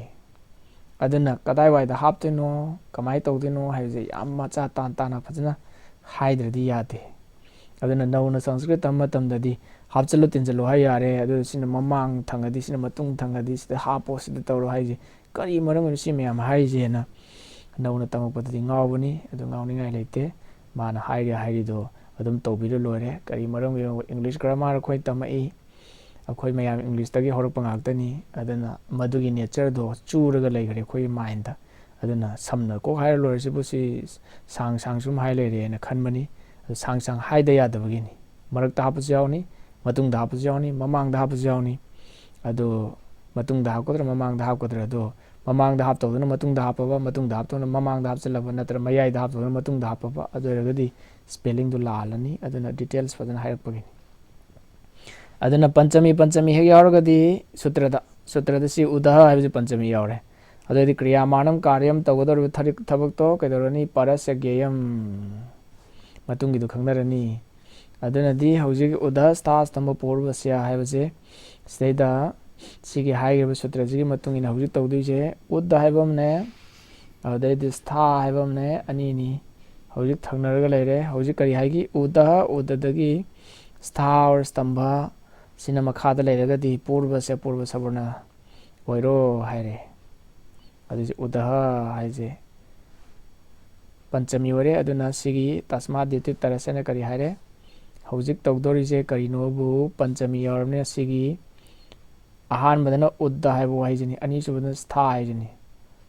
ꯑꯗꯨꯅ ꯀꯗꯥꯏꯋꯥꯏꯗ ꯍꯥꯞꯇꯣꯏꯅꯣ, ꯀꯃꯥꯏꯅ ꯇꯧꯗꯣꯏꯅꯣ ꯍꯥꯏꯕꯁꯦ ꯌꯥꯝ ꯃꯆꯥ ꯇꯥꯅ ꯇꯥꯅ ꯐꯖꯅ ꯍꯥꯏꯗ꯭ꯔꯗꯤ ꯌꯥꯗꯦ꯫ ꯑꯗꯨꯅ ꯅꯧꯅ ꯁꯪꯁꯀ꯭ꯔꯤꯠ ꯇꯝꯕ ꯃꯇꯝꯗꯗꯤ ꯍꯥꯞꯆꯤꯜꯂꯨ ꯇꯤꯟꯁꯤꯜꯂꯨ ꯍꯥꯏ ꯌꯥꯔꯦ꯫ ꯑꯗꯨ ꯁꯤꯅ ꯃꯃꯥꯡ ꯊꯪꯉꯗꯤ, ꯁꯤꯅ ꯃꯇꯨꯡ ꯊꯪꯉꯗꯤ, ꯁꯤꯗ ꯍꯥꯞꯄꯣ, ꯁꯤꯗ ꯇꯧꯔꯣ ꯍꯥꯏꯁꯦ ꯀꯔꯤ ꯃꯔꯝꯒꯤꯅꯣ ꯁꯤ ꯃꯌꯥꯝ ꯍꯥꯏꯔꯤꯁꯦꯅ ꯅꯧꯅ ꯇꯝꯃꯛꯄꯗꯗꯤ ꯉꯥꯎꯕꯅꯤ꯫ ꯑꯗꯨ ꯉꯥꯎꯅꯤꯡꯉꯥꯏ ꯂꯩꯇꯦ꯫ ꯃꯥꯅ ꯍꯥꯏꯔꯤ ꯍꯥꯏꯔꯤꯗꯣ ꯑꯗꯨꯝ ꯇꯧꯕꯤꯔ ꯂꯣꯏꯔꯦ꯫ ꯀꯔꯤ ꯃꯔꯝꯒꯤꯅꯣ? English grammar ꯑꯩꯈꯣꯏ ꯇꯝꯃꯛꯏ, ꯑꯩꯈꯣꯏ ꯃꯌꯥꯝ Englishꯇꯒꯤ ꯍꯧꯔꯛꯄ ꯉꯥꯛꯇꯅꯤ꯫ ꯑꯗꯨꯅ ꯃꯗꯨꯒꯤ natureꯗꯣ ꯆꯨꯔꯒ ꯂꯩꯈ꯭ꯔꯦ ꯑꯩꯈꯣꯏꯒꯤ mindꯇ꯫ ꯑꯗꯨꯅ ꯁꯝꯅ ꯀꯣꯛ ꯍꯥꯏꯔ ꯂꯣꯏꯔꯁꯤꯕꯨ, ꯁꯤ ꯁꯥꯡ ꯁꯥꯡ ꯁꯨꯝ ꯍꯥꯏ ꯂꯩꯔꯦꯅ ꯈꯟꯕꯅꯤ꯫ ꯑꯗꯨ ꯁꯥꯡ ꯁꯥꯡ ꯍꯥꯏꯗ ꯌꯥꯗꯕꯒꯤꯅꯤ꯫ ꯃꯔꯛꯇ ꯍꯥꯞꯄꯁꯨ ꯌꯥꯎꯅꯤ, ꯃꯇꯨꯡꯗ ꯍꯥꯞꯄꯁꯨ ꯌꯥꯎꯅꯤ, ꯃꯃꯥꯡꯗ ꯍꯥꯞꯄꯁꯨ ꯌꯥꯎꯅꯤ꯫ ꯑꯗꯣ ꯃꯇꯨꯡꯗ ꯍꯥꯞꯀꯗ꯭ꯔꯥ, ꯃꯃꯥꯡꯗ ꯍꯥꯞꯀꯗ꯭ꯔꯥ? ꯑꯗꯣ ꯃꯃꯥꯡꯗ ꯍꯥꯞꯇꯧꯗꯨꯅ ꯃꯇꯨꯡꯗ ꯍꯥꯞꯄꯕ, ꯃꯇꯨꯡꯗ ꯍꯥꯞꯇꯧꯗꯨꯅ ꯃꯃꯥꯡꯗ ꯍꯥꯞꯆꯤꯜꯂꯕ, ꯅꯠꯇ꯭ꯔꯒ ꯃꯌꯥꯏꯗ ꯍꯥꯞꯇꯧꯗꯨꯅ ꯃꯇꯨꯡꯗ ꯍꯥꯞꯄꯕ, ꯑꯗꯨ ꯑꯣꯏꯔꯒꯗꯤ spellingꯗꯨ ꯂꯥꯜꯂꯅꯤ꯫ ꯑꯗꯨꯅ details ꯐꯖꯅ ꯍꯥꯏꯔꯛꯄꯒꯤꯅꯤ꯫ ꯑꯗꯨꯅ ꯄꯟꯆꯃꯤ, ꯄꯟꯆꯃꯤ ꯍꯦꯛ ꯌꯥꯎꯔꯒꯗꯤ ꯁꯨꯇ꯭ꯔꯗ, ꯁꯨꯇ꯭ꯔꯗ ꯁꯤ ꯎꯗꯍ ꯍꯥꯏꯕꯁꯤ ꯄꯟꯆꯃꯤ ꯌꯥꯎꯔꯦ꯫ ꯑꯗꯨ ꯑꯣꯏꯔꯗꯤ ꯀ꯭ꯔꯤꯌꯥꯃꯥꯅꯝ ꯀꯥꯔꯌꯝ ꯇꯧꯒꯗꯧꯔꯤꯕ ꯊꯔꯤꯛ-, ꯊꯕꯛꯇꯣ ꯀꯩꯗꯧꯔꯅꯤ? ꯄꯔꯁ ꯒꯦꯌꯝ꯫ ꯃꯇꯨꯡꯒꯤꯗꯨ ꯈꯪꯅꯔꯅꯤ꯫ ꯑꯗꯨꯅꯗꯤ ꯍꯧꯖꯤꯛ ꯎꯗꯍ ꯁ꯭ꯊꯥ ꯁ꯭ꯇꯝꯚ ꯄꯨꯔꯚꯁ꯭ꯌ ꯍꯥꯏꯕꯁꯦ ꯁꯤꯗꯩꯗ ꯁꯤꯒꯤ ꯍꯥꯏꯈ꯭ꯔꯤꯕ ꯁꯨꯇ꯭ꯔꯁꯤꯒꯤ ꯃꯇꯨꯡ ꯏꯟꯅ ꯍꯧꯖꯤꯛ ꯇꯧꯗꯣꯏꯁꯦ ꯎꯗ ꯍꯥꯏꯕ ꯑꯃꯅꯦ, ꯑꯗꯨꯗꯩꯗꯤ ꯁ꯭ꯊꯥ ꯍꯥꯏꯕ ꯑꯃꯅꯦ, ꯑꯅꯤꯅꯤ꯫ ꯍꯧꯖꯤꯛ ꯊꯪꯅꯔꯒ ꯂꯩꯔꯦ꯫ ꯍꯧꯖꯤꯛ ꯀꯔꯤ ꯍꯥꯏꯈꯤ? ꯎꯗ, ꯎꯗꯗꯒꯤ ꯁ꯭ꯊꯥ or ꯁ꯭ꯇꯝꯚ ꯁꯤꯅ ꯃꯈꯥꯗ ꯂꯩꯔꯒꯗꯤ ꯄꯨꯔꯚꯁ꯭ꯌ ꯄꯨꯔꯚ ꯁꯕꯔꯅ ꯑꯣꯏꯔꯣ ꯍꯥꯏꯔꯦ꯫ ꯑꯗꯨꯁꯨ ꯎꯗꯍ ꯍꯥꯏꯁꯦ ꯄꯟꯆꯃꯤ ꯑꯣꯏꯔꯦ꯫ ꯑꯗꯨꯅ ꯁꯤꯒꯤ ꯇꯁꯃꯥ ꯗꯤꯇꯤꯇꯔꯁꯅ ꯀꯔꯤ ꯍꯥꯏꯔꯦ? ꯍꯧꯖꯤꯛ ꯇꯧꯗꯣꯔꯤꯁꯦ ꯀꯔꯤꯅꯣꯕꯨ ꯄꯟꯆꯃꯤ ꯌꯥꯎꯔꯕꯅꯤꯅ ꯁꯤꯒꯤ ꯑꯍꯥꯟꯕꯗꯅ ꯎꯗ ꯍꯥꯏꯕ ꯋꯥꯍꯩꯁꯤꯅꯤ, ꯑꯅꯤꯁꯨꯕꯗꯅ ꯁ꯭ꯊꯥ ꯍꯥꯏꯁꯤꯅꯤ꯫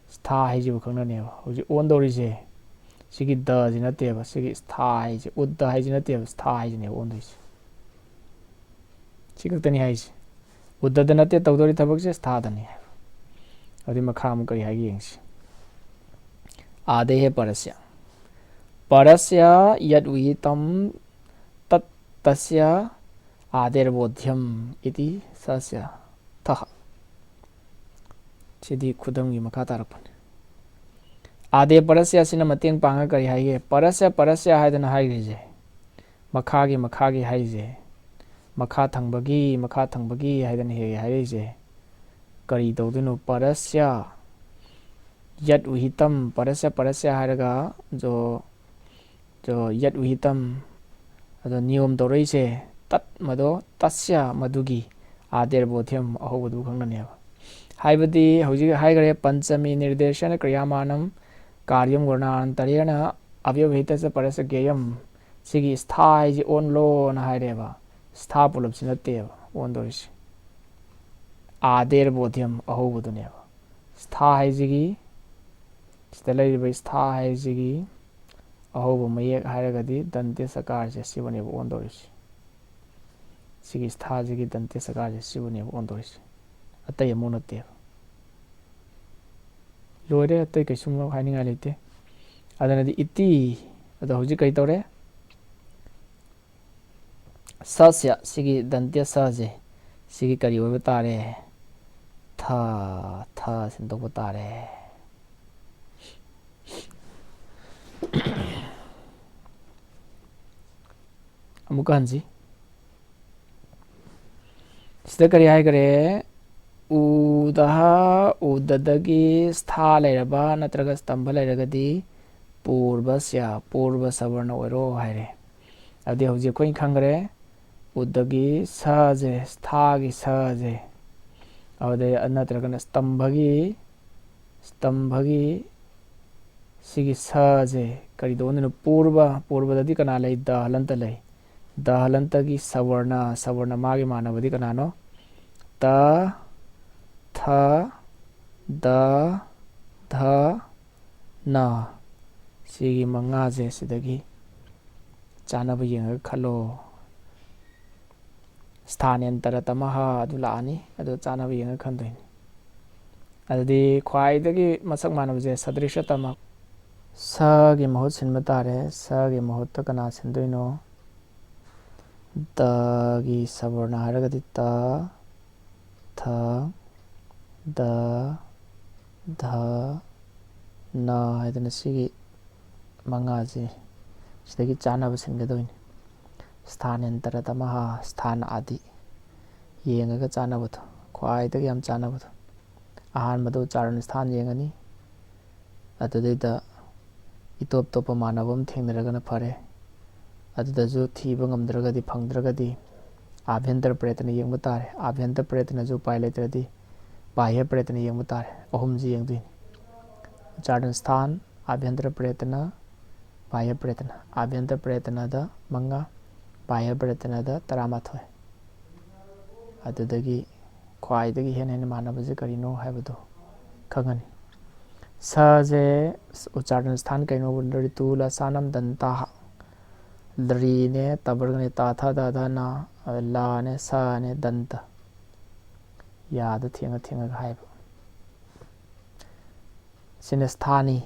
ꯁ꯭ꯊꯥ ꯍꯥꯏꯁꯤꯕꯨ ꯈꯪꯅꯅꯦꯕ ꯍꯧꯖꯤꯛ ꯑꯣꯟꯗꯧꯔꯤꯁꯦ꯫ ꯁꯤꯒꯤ ꯗꯁꯤ ꯅꯠꯇꯦꯕ, ꯁꯤꯒꯤ ꯁ꯭ꯊꯥ ꯍꯥꯏꯁꯦ, ꯎꯗ ꯍꯥꯏꯁꯤ ꯅꯠꯇꯦꯕ, ꯁ꯭ꯊꯥ ꯍꯥꯏꯁꯤꯅꯦꯕ ꯑꯣꯟꯗꯣꯏꯁꯦ꯫ ꯁꯤ ꯈꯛꯇꯅꯤ ꯍꯥꯏꯁꯦ꯫ ꯎꯗꯗ ꯅꯠꯇꯦ ꯇꯧꯗꯧꯔꯤ ꯊꯕꯛꯁꯦ, ꯁ꯭ꯊꯥꯗꯅꯤ ꯍꯥꯏꯕ꯫ ꯑꯗꯨꯗꯤ ꯃꯈꯥ ꯑꯃꯨꯛ ꯀꯔꯤ ꯍꯥꯏꯒꯦ ꯌꯦꯡꯁꯤ꯫ आदेः परस्य। परस्य यद् विहितं तत् तस्य आदेर्बोध्यम् इति सस्य ꯊ꯫ ꯁꯤꯗꯤ ꯈꯨꯗꯝꯒꯤ ꯃꯈꯥ ꯇꯥꯔꯛꯄꯅꯤ꯫ ꯑꯥꯗꯦ ꯄꯔꯁ꯭ꯌ ꯑꯁꯤꯅ ꯃꯇꯦꯡ ꯄꯥꯡꯉꯒ ꯀꯔꯤ ꯍꯥꯏꯒꯦ? ꯄꯔꯁ꯭ꯌ, ꯄꯔꯁ꯭ꯌ ꯍꯥꯏꯗꯅ ꯍꯥꯏꯈ꯭ꯔꯤꯁꯦ ꯃꯈꯥꯒꯤ, ꯃꯈꯥꯒꯤ ꯍꯥꯏꯔꯤꯁꯦ, ꯃꯈꯥ ꯊꯪꯕꯒꯤ, ꯃꯈꯥ ꯊꯪꯕꯒꯤ ꯍꯥꯏꯗꯅ ꯍꯦꯛ ꯍꯦꯛ ꯍꯥꯏꯔꯛꯏꯁꯦ꯫ ꯀꯔꯤ ꯇꯧꯗꯣꯏꯅꯣ? ꯄꯔꯁ꯭ꯌ, ꯌꯠ ꯎꯍꯤꯇꯝ, ꯄꯔꯁ꯭ꯌ, ꯄꯔꯁ꯭ꯌ ꯍꯥꯏꯔꯒ ꯖꯣ, ꯖꯣ, ꯌꯠ ꯎꯍꯤꯇꯝ, ꯑꯗꯣ ꯅꯤꯌꯣꯝ ꯇꯧꯔꯛꯏꯁꯦ, ꯇꯠ ꯃꯗꯣ, ꯇꯁ꯭ꯌ ꯃꯗꯨꯒꯤ, ꯑꯥꯗꯦꯔ ꯕꯣꯙ꯭ꯌꯝ ꯑꯍꯧꯕꯗꯨ ꯈꯪꯅꯅꯦꯕ꯫ ꯍꯥꯏꯕꯗꯤ ꯍꯧꯖꯤꯛ ꯍꯥꯏꯈ꯭ꯔꯦ, ꯄꯟꯆꯃꯤ ꯅꯤꯔꯗꯦꯁꯅ ꯀ꯭ꯔꯤꯌꯥꯃꯥꯅꯝ ꯀꯥꯔꯌꯝ ꯒꯨꯔꯅꯥꯅꯟꯇꯔꯦꯅ ꯑꯕ꯭ꯌꯕꯍꯤꯇꯁ ꯄꯔꯁ ꯒꯦꯌꯝ꯫ ꯁꯤꯒꯤ ꯁ꯭ꯊꯥ ꯍꯥꯏꯁꯤ ꯑꯣꯟꯂꯣꯅ ꯍꯥꯏꯔꯦꯕ꯫ ꯁ꯭ꯊꯥ ꯄꯨꯂꯞꯁꯤ ꯅꯠꯇꯦꯕ ꯑꯣꯟꯗꯣꯔꯤꯁꯤ, ꯑꯥꯗꯦꯔ ꯕꯣꯙ꯭ꯌꯝ ꯑꯍꯧꯕꯗꯨꯅꯦꯕ꯫ ꯁ꯭ꯊꯥ ꯍꯥꯏꯁꯤꯒꯤ, ꯁꯤꯗ ꯂꯩꯔꯤꯕ ꯁ꯭ꯊꯥ ꯍꯥꯏꯁꯤꯒꯤ ꯑꯍꯧꯕ ꯃꯌꯦꯛ ꯍꯥꯏꯔꯒꯗꯤ ꯗꯟꯇ꯭ꯌ ꯁꯀꯥꯔꯁꯦ ꯁꯤꯕꯨꯅꯦꯕ ꯑꯣꯟꯗꯧꯔꯤꯁꯤ꯫ ꯁꯤꯒꯤ ꯁ꯭ꯊꯥꯁꯤꯒꯤ ꯗꯟꯇ꯭ꯌ ꯁꯀꯥꯔꯁꯦ ꯁꯤꯕꯨꯅꯦꯕ ꯑꯣꯟꯗꯧꯔꯤꯁꯤ, ꯑꯇꯩ ꯑꯃꯨꯛ ꯅꯠꯇꯦꯕ꯫ ꯂꯣꯏꯔꯦ, ꯑꯇꯩ ꯀꯩꯁꯨꯝ ꯍꯥꯏꯅꯤꯡꯉꯥꯏ ꯂꯩꯇꯦ꯫ ꯑꯗꯨꯅꯗꯤ ꯏꯇꯤ, ꯑꯗꯣ ꯍꯧꯖꯤꯛ ꯀꯩ ꯇꯧꯔꯦ? ꯁꯁ꯭ꯌ, ꯁꯤꯒꯤ ꯗꯟꯇ꯭ꯌ ꯁꯁꯦ, ꯁꯤꯒꯤ ꯀꯔꯤ ꯑꯣꯏꯕ ꯇꯥꯔꯦ? ꯊ, ꯊ ꯁꯤꯟꯗꯣꯛꯄ ꯇꯥꯔꯦ꯫ ꯑꯃꯨꯛꯀ ꯍꯟꯁꯤ꯫ ꯁꯤꯗ ꯀꯔꯤ ꯍꯥꯏꯈꯔꯦ? ꯎꯗꯍ, ꯎꯗꯗꯒꯤ ꯁ꯭ꯊꯥ ꯂꯩꯔꯕ ꯅꯠꯇ꯭ꯔꯒ ꯁ꯭ꯇꯝꯚ ꯂꯩꯔꯒꯗꯤ ꯄꯨꯔꯕꯁ꯭ꯌ, ꯄꯨꯔꯕ ꯁꯕꯔꯅ ꯑꯣꯏꯔꯣ ꯍꯥꯏꯔꯦ꯫ ꯑꯗꯨꯗꯤ ꯍꯧꯖꯤꯛ ꯑꯩꯈꯣꯏꯅ ꯈꯪꯈ꯭ꯔꯦ, ꯎꯗꯒꯤ ꯁꯁꯦ, ꯁ꯭ꯊꯥꯒꯤ ꯁꯁꯦ, ꯑꯗꯨꯗꯩ ꯅꯠꯇ꯭ꯔꯒꯅ ꯁ꯭ꯇꯝꯚꯒꯤ, ꯁ꯭ꯇꯝꯚꯒꯤ ꯁꯤꯒꯤ ꯁꯁꯦ ꯀꯔꯤꯗ ꯑꯣꯟꯗꯣꯏꯅꯣ? ꯄꯨꯔꯕ, ꯄꯨꯔꯕꯗꯗꯤ ꯀꯅꯥ ꯂꯩ? ꯗ ꯍꯂꯟꯇ ꯂꯩ꯫ ꯗ ꯍꯂꯟꯇꯒꯤ ꯁꯕꯔꯅ, ꯁꯕꯔꯅ ꯃꯥꯒꯤ ꯃꯥꯟꯅꯕꯗꯤ ꯀꯅꯥꯅꯣ? ꯇ, ꯊ, ꯗ, ꯙ, ꯅ꯫ ꯁꯤꯒꯤ ꯃꯉꯥꯁꯦ ꯁꯤꯗꯒꯤ ꯆꯥꯟꯅꯕ ꯌꯦꯡꯉꯒ ꯈꯜꯂꯣ꯫ ꯁ꯭ꯊꯥꯅꯦꯟꯇꯔꯇꯃꯍ ꯑꯗꯨ ꯂꯥꯛꯑꯅꯤ, ꯑꯗꯨ ꯆꯥꯟꯅꯕ ꯌꯦꯡꯉꯒ ꯈꯟꯗꯣꯏꯅꯤ꯫ ꯑꯗꯨꯗꯤ ꯈ꯭ꯋꯥꯏꯗꯒꯤ ꯃꯁꯛ ꯃꯥꯟꯅꯕꯁꯦ ꯁꯗ꯭ꯔꯤꯁꯇꯃ꯫ ꯁꯒꯤ ꯃꯍꯨꯠ ꯁꯤꯟꯕ ꯇꯥꯔꯦ꯫ ꯁꯒꯤ ꯃꯍꯨꯠꯇ ꯀꯅꯥ ꯁꯤꯟꯗꯣꯏꯅꯣ? ꯗꯒꯤ ꯁꯕꯔꯅ ꯍꯥꯏꯔꯒꯗꯤ ꯇ, ꯊ, ꯗ, ꯙ, ꯅ ꯍꯥꯏꯗꯅ ꯁꯤꯒꯤ ꯃꯉꯥꯁꯤ ꯁꯤꯗꯒꯤ ꯆꯥꯟꯅꯕ ꯁꯤꯟꯒꯗꯣꯏꯅꯤ꯫ ꯁ꯭ꯊꯥꯅꯦꯟꯇꯔꯇꯃꯍ, ꯁ꯭ꯊꯥꯟ ꯑꯥꯗꯤ ꯌꯦꯡꯉꯒ ꯆꯥꯟꯅꯕꯗꯣ, ꯈ꯭ꯋꯥꯏꯗꯒꯤ ꯌꯥꯝ ꯆꯥꯟꯅꯕꯗꯣ꯫ ꯑꯍꯥꯟꯕꯗ ꯎꯆꯥꯔꯟ ꯁ꯭ꯊꯥꯟ ꯌꯦꯡꯉꯅꯤ, ꯑꯗꯨꯗꯩꯗ ꯏꯇꯣꯞ ꯇꯣꯞꯄ ꯃꯥꯟꯅꯕ ꯑꯃ ꯊꯦꯡꯅꯔꯒꯅ ꯐꯔꯦ꯫ ꯑꯗꯨꯗꯁꯨ ꯊꯤꯕ ꯉꯝꯗ꯭ꯔꯒꯗꯤ, ꯐꯪꯗ꯭ꯔꯒꯗꯤ ꯑꯥꯚ꯭ꯌꯟꯇꯔ ꯄ꯭ꯔꯦꯇꯅ ꯌꯦꯡꯕ ꯇꯥꯔꯦ꯫ ꯑꯥꯚ꯭ꯌꯟꯇꯔ ꯄ꯭ꯔꯦꯇꯅꯁꯨ ꯎꯄꯥꯏ ꯂꯩꯇ꯭ꯔꯗꯤ ꯕꯥꯍ꯭ꯌ ꯄ꯭ꯔꯦꯇꯅ ꯌꯦꯡꯕ ꯇꯥꯔꯦ꯫ ꯑꯍꯨꯝꯁꯤ ꯌꯦꯡꯗꯣꯏꯅꯤ: ꯎꯆꯥꯔꯟ ꯁ꯭ꯊꯥꯟ, ꯑꯥꯚ꯭ꯌꯟꯇꯔ ꯄ꯭ꯔꯦꯇꯅ, ꯕꯥꯍ꯭ꯌ ꯄ꯭ꯔꯦꯇꯅ꯫ ꯑꯥꯚ꯭ꯌꯟꯇꯔ ꯄ꯭ꯔꯦꯇꯅꯗ ꯃꯉꯥ, ꯕꯥꯍ꯭ꯌ ꯄ꯭ꯔꯦꯇꯅꯗ ꯇꯔꯥꯃꯥꯊꯣꯏ꯫ ꯑꯗꯨꯗꯒꯤ ꯈ꯭ꯋꯥꯏꯗꯒꯤ ꯍꯦꯟꯅ ꯍꯦꯟꯅ ꯃꯥꯟꯅꯕꯁꯦ ꯀꯔꯤꯅꯣ ꯍꯥꯏꯕꯗꯣ ꯈꯪꯉꯅꯤ꯫ ꯁꯁꯦ ꯎꯆꯥꯔꯅ ꯁ꯭ꯊꯥꯟ ꯀꯩꯅꯣꯕꯨ ꯔꯤꯇꯨ ꯂꯁꯥꯅꯝ ꯗꯟꯇꯥ꯫ ꯔꯤꯅꯦ, ꯇꯕꯔꯒꯅꯦ, ꯇꯥꯊ ꯗꯙꯅ, ꯂꯥꯅꯦ, ꯁꯅꯦ, ꯗꯟꯇ꯫ ꯌꯥꯗ ꯊꯦꯡꯉ ꯊꯦꯡꯉꯒ ꯍꯥꯏꯕ꯫ ꯁꯤꯅ ꯁ꯭ꯊꯥꯅꯤ,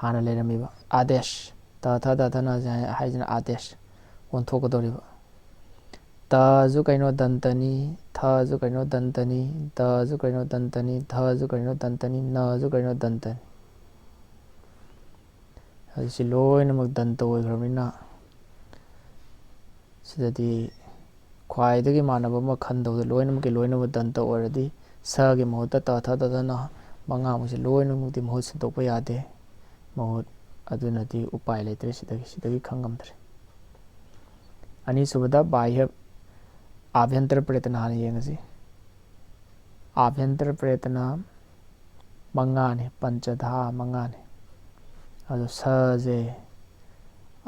ꯍꯥꯟꯅ ꯂꯩꯔꯝꯃꯤꯕ꯫ ꯑꯥꯗꯦꯁ, ꯇ ꯊ ꯗ ꯊ ꯅ ꯍꯥꯏꯁꯤꯅ ꯑꯥꯗꯦꯁ ꯑꯣꯟꯊꯣꯛꯀꯗꯧꯔꯤꯕ꯫ ꯇꯁꯨ ꯀꯩꯅꯣ ꯗꯟꯇꯅꯤ, ꯊꯁꯨ ꯀꯩꯅꯣ ꯗꯟꯇꯅꯤ, ꯗꯁꯨ ꯀꯩꯅꯣ ꯗꯟꯇꯅꯤ, ꯙꯁꯨ ꯀꯩꯅꯣ ꯗꯟꯇꯅꯤ, ꯅꯁꯨ ꯀꯩꯅꯣ ꯗꯟꯇꯅꯤ꯫ ꯑꯗꯨ ꯁꯤ ꯂꯣꯏꯅꯃꯛ ꯗꯟꯇ ꯑꯣꯏꯈ꯭ꯔꯕꯅꯤꯅ ꯁꯤꯗꯗꯤ ꯈ꯭ꯋꯥꯏꯗꯒꯤ ꯃꯥꯟꯅꯕ ꯑꯃ ꯈꯟꯗꯧꯗ ꯂꯣꯏꯅꯃꯛꯀꯤ ꯂꯣꯏꯅꯃꯛ ꯗꯟꯇ ꯑꯣꯏꯔꯗꯤ ꯁꯒꯤ ꯃꯍꯨꯠꯇ ꯇ ꯊ ꯗ ꯊ ꯅ ꯃꯉꯥꯃꯨꯛꯁꯦ ꯂꯣꯏꯅꯃꯛꯇꯤ ꯃꯍꯨꯠ ꯁꯤꯟꯗꯣꯛꯄ ꯌꯥꯗꯦ꯫ ꯃꯍꯨꯠ ꯑꯗꯨꯅꯗꯤ ꯎꯄꯥꯏ ꯂꯩꯇ꯭ꯔꯦ, ꯁꯤꯗꯒꯤ ꯁꯤꯗꯒꯤ ꯈꯪ ꯉꯝꯗ꯭ꯔꯦ꯫ ꯑꯅꯤꯁꯨꯕꯗ ꯕꯥꯍ꯭ꯌ ꯑꯥꯚ꯭ꯌꯟꯇꯔ ꯄ꯭ꯔꯦꯇꯅ ꯍꯥꯟꯅ ꯌꯦꯡꯉꯁꯤ꯫ ꯑꯥꯚ꯭ꯌꯟꯇꯔ ꯄ꯭ꯔꯦꯇꯅ ꯃꯉꯥꯅꯤ, ꯄꯟꯆꯙꯥ ꯃꯉꯥꯅꯤ꯫ ꯑꯗꯣ ꯁꯁꯦ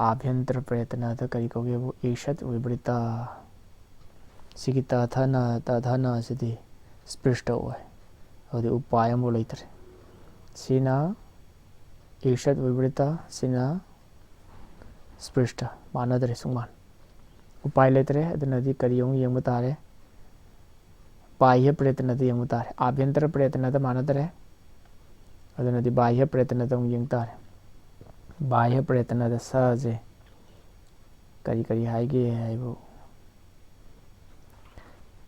ꯑꯥꯚ꯭ꯌꯟꯇꯔ ꯄ꯭ꯔꯦꯇꯅꯗ ꯀꯔꯤ ꯀꯧꯒꯦꯕꯨ ꯏꯁꯠ ꯋꯤꯕ꯭ꯔꯤꯇ꯫ ꯁꯤꯒꯤ ꯇ ꯊ ꯅ, ꯇ ꯊ ꯅ ꯑꯁꯤꯗꯤ ꯁ꯭ꯄ꯭ꯔꯤꯁꯇ ꯑꯣꯏ꯫ ꯑꯗꯨꯗꯤ ꯎꯄꯥꯏ ꯑꯃꯐꯥꯎ ꯂꯩꯇ꯭ꯔꯦ꯫ ꯁꯤꯅ ꯏꯁꯠ ꯋꯤꯕ꯭ꯔꯤꯇ, ꯁꯤꯅ ꯁ꯭ꯄ꯭ꯔꯤꯁꯇ, ꯃꯥꯟꯅꯗ꯭ꯔꯦ ꯁꯨꯡꯃꯥꯟ꯫ ꯎꯄꯥꯏ ꯂꯩꯇ꯭ꯔꯦ꯫ ꯑꯗꯨꯅꯗꯤ ꯀꯔꯤ ꯑꯃꯨꯛ ꯌꯦꯡꯕ ꯇꯥꯔꯦ? ꯕꯥꯍ꯭ꯌ ꯄ꯭ꯔꯦꯇꯅꯗ ꯌꯦꯡꯕ ꯇꯥꯔꯦ꯫ ꯑꯥꯚ꯭ꯌꯟꯇꯔ ꯄ꯭ꯔꯦꯇꯅꯗ ꯃꯥꯟꯅꯗ꯭ꯔꯦ꯫ ꯑꯗꯨꯅꯗꯤ ꯕꯥꯍ꯭ꯌ ꯄ꯭ꯔꯦꯇꯅꯗ ꯑꯃꯨꯛ ꯌꯦꯡ ꯇꯥꯔꯦ꯫ ꯕꯥꯍ꯭ꯌ ꯄ꯭ꯔꯦꯇꯅꯗ ꯁꯁꯦ ꯀꯔꯤ ꯀꯔꯤ ꯍꯥꯏꯒꯦ ꯍꯥꯏꯕꯨ,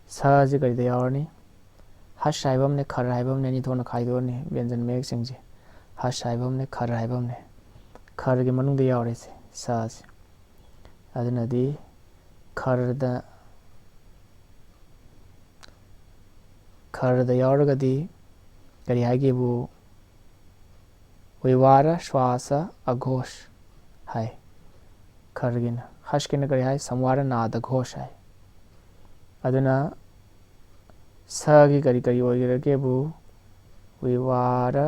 ꯁꯁꯦ ꯀꯔꯤꯗ ꯌꯥꯎꯔꯅꯤ? ꯍꯁ ꯍꯥꯏꯕ ꯑꯃꯅꯦ, ꯈꯔ ꯍꯥꯏꯕ ꯑꯃꯅꯦ, ꯑꯅꯤ ꯊꯣꯛꯅ ꯈꯥꯏꯗꯣꯛꯑꯅꯤ ꯕ꯭ꯌꯟꯖꯟ ꯃꯌꯦꯛꯁꯤꯡꯁꯦ꯫ ꯍꯁ ꯍꯥꯏꯕ ꯑꯃꯅꯦ, ꯈꯔ ꯍꯥꯏꯕ ꯑꯃꯅꯦ꯫ ꯈꯔꯒꯤ ꯃꯅꯨꯡꯗ ꯌꯥꯎꯔꯦꯁꯦ ꯁꯁꯦ꯫ ꯑꯗꯨꯅꯗꯤ ꯈꯔꯗ, ꯈꯔꯗ ꯌꯥꯎꯔꯒꯗꯤ ꯀꯔꯤ ꯍꯥꯏꯒꯦꯕꯨ? ꯋꯤꯋꯥꯔ ꯁ꯭ꯋꯥꯁ ꯑꯘꯣꯁ ꯍꯥꯏ꯫ ꯈꯔꯒꯤꯅ, ꯍꯁꯀꯤꯅ ꯀꯔꯤ ꯍꯥꯏ? ꯁꯝꯋꯥꯔ ꯅꯥꯗ ꯘꯣꯁ ꯍꯥꯏ꯫ ꯑꯗꯨꯅ ꯁꯒꯤ ꯀꯔꯤ ꯀꯔꯤ ꯑꯣꯏꯒꯗꯒꯦꯕꯨ? ꯋꯤꯋꯥꯔ,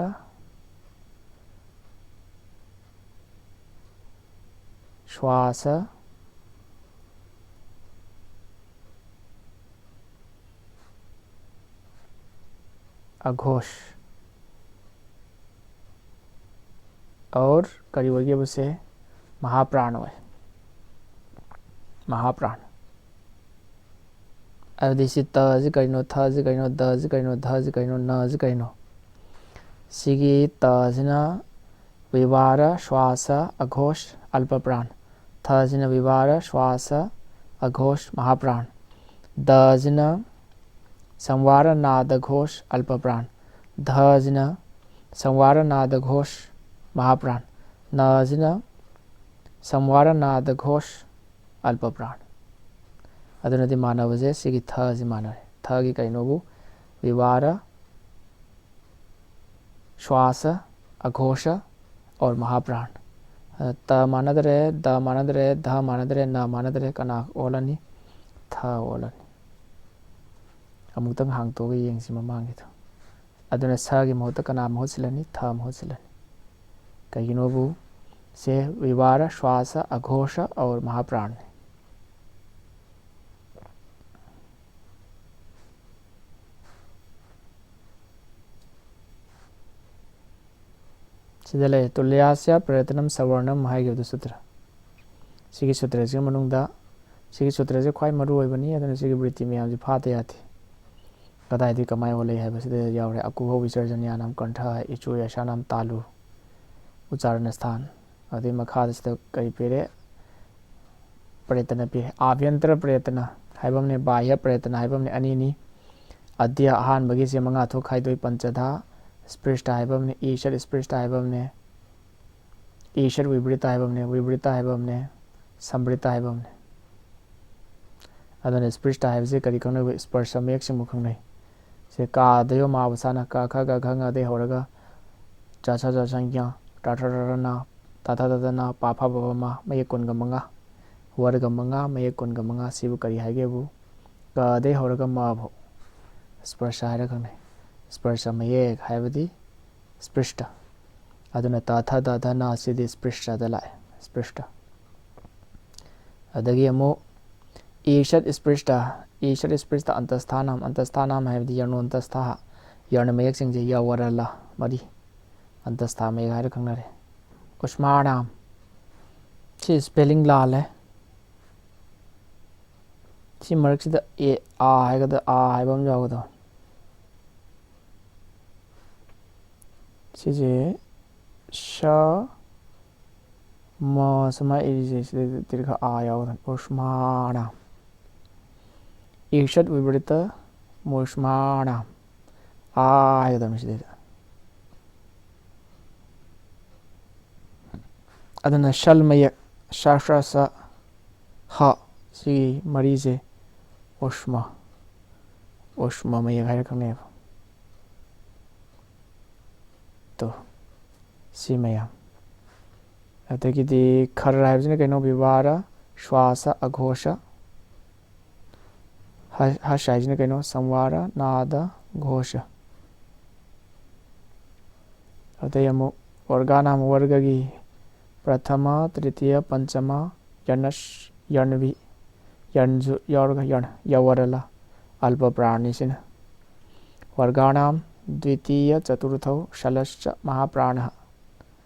ꯁ꯭ꯋꯥꯁ ꯑꯘꯣꯁ꯫ और ꯀꯔꯤ ꯑꯣꯏꯒꯦꯕꯁꯦ? ꯃꯍꯥꯄ꯭ꯔꯥꯟ ꯑꯣꯏ꯫ ꯃꯍꯥꯄ꯭ꯔꯥꯟ꯫ ꯑꯗꯨꯗꯤ ꯁꯤ ꯇꯁꯤ ꯀꯩꯅꯣ, ꯊꯁꯤ ꯀꯩꯅꯣ, ꯗꯁꯤ ꯀꯩꯅꯣ, ꯙꯁꯤ ꯀꯩꯅꯣ, ꯅꯁꯤ ꯀꯩꯅꯣ? ꯁꯤꯒꯤ ꯇꯁꯤꯅ ꯕꯤꯚꯥꯔ ꯁ꯭ꯋꯥꯁ ꯑꯘꯣꯁ ꯑꯜꯄ ꯄ꯭ꯔꯥꯟ꯫ ꯊꯁꯤꯅ ꯕꯤꯚꯥꯔ ꯁ꯭ꯋꯥꯁ ꯑꯘꯣꯁ ꯃꯍꯥꯄ꯭ꯔꯥꯟ꯫ ꯗꯁꯤꯅ ꯁꯝꯋꯥꯔ ꯅꯥꯗ ꯘꯣꯁ ꯑꯜꯄ ꯄ꯭ꯔꯥꯟ꯫ ꯙꯁꯤꯅ ꯁꯝꯋꯥꯔ ꯅꯥꯗ ꯘꯣꯁ ꯃꯍꯥꯄ꯭ꯔꯥꯟ꯫ ꯅꯁꯤꯅ ꯁꯝꯋꯥꯔ ꯅꯥꯗ ꯘꯣꯁ ꯑꯜꯄ ꯄ꯭ꯔꯥꯟ꯫ ꯑꯗꯨꯅꯗꯤ ꯃꯥꯟꯅꯕꯁꯦ ꯁꯤꯒꯤ ꯊꯁꯤ ꯃꯥꯟꯅꯔꯦ꯫ ꯊꯒꯤ ꯀꯩꯅꯣꯕꯨ? ꯕꯤꯚꯥꯔ ꯁ꯭ꯋꯥꯁ ꯑꯘꯣꯁ और महाप्राण꯫ ꯑ, ꯇ ꯃꯥꯟꯅꯗ꯭ꯔꯦ, ꯗ ꯃꯥꯟꯅꯗ꯭ꯔꯦ, ꯙ ꯃꯥꯟꯅꯗ꯭ꯔꯦ, ꯅ ꯃꯥꯟꯅꯗ꯭ꯔꯦ꯫ ꯀꯅꯥ ꯑꯣꯜꯂꯅꯤ? ꯊ ꯑꯣꯜꯂꯅꯤ꯫ ꯑꯃꯨꯛꯇꯪ ꯍꯥꯡꯇꯣꯛꯑꯒ ꯌꯦꯡꯁꯤ ꯃꯃꯥꯡꯒꯤꯗꯣ꯫ ꯑꯗꯨꯅ ꯁꯒꯤ ꯃꯍꯨꯠꯇ ꯀꯅꯥ ꯃꯍꯨꯠ ꯁꯤꯜꯂꯅꯤ? ꯊ ꯃꯍꯨꯠ ꯁꯤꯜꯂꯅꯤ꯫ ꯀꯩꯒꯤꯅꯣꯕꯨ? ꯁꯦ ꯕꯤꯚꯥꯔ ꯁ꯭ꯋꯥꯁ ꯑꯘꯣꯁ और महाप्राण ꯅꯤ꯫ ꯁꯤꯗ ꯂꯩ, ꯇꯨꯜꯌꯥꯁ꯭ꯌ ꯄ꯭ꯔꯌꯇꯅꯝ ꯁꯋꯔꯅꯝ ꯍꯥꯏꯈꯤꯕꯗꯨ ꯁꯨꯇ꯭ꯔ꯫ ꯁꯤꯒꯤ ꯁꯨꯇ꯭ꯔꯁꯤꯒꯤ ꯃꯅꯨꯡꯗ, ꯁꯤꯒꯤ ꯁꯨꯇ꯭ꯔꯁꯤ ꯈ꯭ꯋꯥꯏ ꯃꯔꯨ ꯑꯣꯏꯕꯅꯤ, ꯑꯗꯨꯅ ꯁꯤꯒꯤ ꯕ꯭ꯔꯤꯇꯤ ꯃꯌꯥꯝꯁꯤ ꯐꯥꯗ ꯌꯥꯗꯦ꯫ ꯀꯗꯥꯏꯗꯒꯤ ꯀꯃꯥꯏ ꯑꯣꯜꯂꯛꯏ ꯍꯥꯏꯕꯁꯤꯗ ꯌꯥꯎꯔꯦ꯫ ꯑꯀꯨꯍꯧ ꯕꯤꯁꯔꯖꯅ꯭ꯌꯥꯅꯝ ꯀꯟꯊ ꯏꯆꯨ ꯌꯁꯥꯅꯝ ꯇꯥꯂꯨ ꯎꯆꯥꯔꯅ ꯁ꯭ꯊꯥꯟ꯫ ꯑꯗꯨꯒꯤ ꯃꯈꯥꯗ ꯁꯤꯗ ꯀꯔꯤ ꯄꯤꯔꯦ? ꯄ꯭ꯔꯦꯇꯅ ꯄꯤꯔꯦ꯫ ꯑꯥꯚ꯭ꯌꯟꯇꯔ ꯄ꯭ꯔꯦꯇꯅ ꯍꯥꯏꯕ ꯑꯃꯅꯦ, ꯕꯥꯍ꯭ꯌ ꯄ꯭ꯔꯦꯇꯅ ꯍꯥꯏꯕ ꯑꯃꯅꯦ, ꯑꯅꯤꯅꯤ꯫ ꯑꯗ꯭ꯌ ꯑꯍꯥꯟꯕꯒꯤꯁꯦ ꯃꯉꯥ ꯊꯣꯛ ꯈꯥꯏꯗꯣꯛꯏ, ꯄꯟꯆꯙꯥ ꯁ꯭ꯄ꯭ꯔꯤꯁꯇ ꯍꯥꯏꯕ ꯑꯃꯅꯦ, ꯏꯁꯠ ꯁ꯭ꯄ꯭ꯔꯤꯁꯇ ꯍꯥꯏꯕ ꯑꯃꯅꯦ, ꯏꯁꯠ ꯋꯤꯕ꯭ꯔꯤꯇ ꯍꯥꯏꯕ ꯑꯃꯅꯦ, ꯋꯤꯕ꯭ꯔꯤꯇ ꯍꯥꯏꯕ ꯑꯃꯅꯦ, ꯁꯝꯕ꯭ꯔꯤꯇ ꯍꯥꯏꯕ ꯑꯃꯅꯦ꯫ ꯑꯗꯨꯅ ꯁ꯭ꯄ꯭ꯔꯤꯁꯇ ꯍꯥꯏꯕꯁꯦ ꯀꯔꯤ ꯈꯪꯅꯩ? ꯁ꯭ꯄꯔꯁ ꯃꯌꯦꯛꯁꯤꯡꯕꯨ ꯈꯪꯅꯩ꯫ ꯁꯦ ꯀꯥꯗꯌꯣ ꯃꯥꯕꯁꯥꯅ ꯀ ꯈ ꯒ ꯘ ꯉ ꯗꯩ ꯍꯧꯔꯒ ꯆ ꯁ ꯖ ꯁ ꯁꯪ ꯇ ꯊ ꯗ ꯗ ꯅ ꯇ ꯊ ꯗ ꯗ ꯅ ꯄ ꯐ ꯕ ꯚ ꯃ, ꯃꯌꯦꯛ ꯀꯨꯟꯒ ꯃꯉꯥ, ꯋꯔꯒ ꯃꯉꯥ, ꯃꯌꯦꯛ ꯀꯨꯟꯒ ꯃꯉꯥ꯫ ꯁꯤꯕꯨ ꯀꯔꯤ ꯍꯥꯏꯒꯦꯕꯨ? ꯀꯗꯩ ꯍꯧꯔꯒ ꯃ ꯐꯥꯎ ꯁ꯭ꯄꯔꯁ ꯍꯥꯏꯔ ꯈꯪꯅꯩ꯫ ꯁ꯭ꯄꯔꯁ ꯃꯌꯦꯛ ꯍꯥꯏꯕꯗꯤ ꯁ꯭ꯄ꯭ꯔꯤꯁꯇ꯫ ꯑꯗꯨꯅ ꯇ ꯊ ꯗ ꯙ ꯅ ꯁꯤꯗꯤ ꯁ꯭ꯄ꯭ꯔꯤꯁꯇꯗ ꯂꯥꯛꯑꯦ꯫ ꯁ꯭ꯄ꯭ꯔꯤꯁꯇ꯫ ꯑꯗꯒꯤ ꯑꯃꯨꯛ ꯏꯁꯠ ꯏꯁꯄ꯭ꯔꯤꯁꯇ, ꯏꯁꯠ ꯏꯁꯄ꯭ꯔꯤꯁꯇ ꯑꯟꯇꯁꯊꯥꯅꯥꯝ, ꯑꯟꯇꯁꯊꯥꯅꯥꯝ ꯍꯥꯏꯕꯗꯤ ꯌꯔꯅꯣꯟꯇꯁꯊꯥ, ꯌꯔꯅ ꯃꯌꯦꯛꯁꯤꯡꯁꯦ ꯌ ꯋꯔ ꯂ ꯃꯔꯤ, ꯑꯟꯇꯁꯊꯥ ꯃꯌꯦꯛ ꯍꯥꯏꯔ ꯈꯪꯅꯔꯦ꯫ ꯎꯁꯃꯥꯅꯥꯝ, ꯁꯤ ꯁ꯭ꯄꯦꯂꯤꯡ ꯂꯥꯜꯂꯦ꯫ ꯁꯤ ꯃꯔꯛꯁꯤꯗ ꯑꯦ, ꯑꯥ ꯍꯥꯏꯒꯗ, ꯑꯥ ꯍꯥꯏꯕ ꯑꯃ ꯌꯥꯎꯒꯗꯧ꯫ ꯁꯤꯁꯦ ꯁ, ꯃ ꯁꯨꯃꯥꯏꯅ ꯏꯔꯤꯁꯦ, ꯁꯤꯗ ꯗꯤꯔꯒ ꯑꯥ ꯌꯥꯎꯒꯗꯧꯅꯤ꯫ ꯎꯁꯃꯥꯅꯥꯝ꯫ ꯏꯁꯠ ꯎꯏꯕ꯭ꯔꯤꯇ ꯃꯨꯁꯃꯥꯅꯥꯝ꯫ ꯑꯥ ꯍꯥꯏꯒꯗꯧꯅꯤ ꯁꯤꯗꯩꯗ꯫ ꯑꯗꯨꯅ ꯁꯜ ꯃꯌꯦꯛ ꯁ, ꯁ, ꯁ, ꯍ, ꯁꯤꯒꯤ ꯃꯔꯤꯁꯦ ꯎꯁꯃ, ꯎꯁꯃ ꯃꯌꯦꯛ ꯍꯥꯏꯔ ꯈꯪꯅꯩꯌꯦꯕ꯫ ꯇꯣ, ꯁꯤ ꯃꯌꯥꯝ꯫ ꯑꯗꯒꯤꯗꯤ ꯈꯔ ꯍꯥꯏꯕꯁꯤꯅ ꯀꯩꯅꯣ? ꯕꯤꯕꯥꯔ, ꯁ꯭ꯋꯥꯁ, ꯑꯘꯣꯁ꯫ ꯍ-, ꯍꯁ ꯍꯥꯏꯁꯤꯅ ꯀꯩꯅꯣ? ꯁꯝꯋꯥꯔ, ꯅꯥꯗ, ꯘꯣꯁ꯫ ꯑꯗꯩ ꯑꯃꯨꯛ ꯋꯔꯒꯥꯅꯥꯝ, ꯋꯔꯒꯒꯤ ꯄ꯭ꯔꯊꯃ, ꯇ꯭ꯔꯤꯇꯤꯌ, ꯄꯟꯆꯃ, ꯌꯅꯁ, ꯌꯟꯕꯤ, ꯌꯟꯁꯨ ꯌꯥꯎꯔꯒ ꯌꯟ, ꯌ ꯋꯔ ꯂ, ꯑꯜꯄ ꯄ꯭ꯔꯥꯟꯅꯤꯁꯤꯅ꯫ ꯋꯔꯒꯥꯅꯥꯝ ꯗ꯭ꯋꯤꯇꯤꯌ ꯆꯇꯨꯔꯊꯧ ꯁꯂꯁꯆ ꯃꯍꯥꯄ꯭ꯔꯥꯅ꯫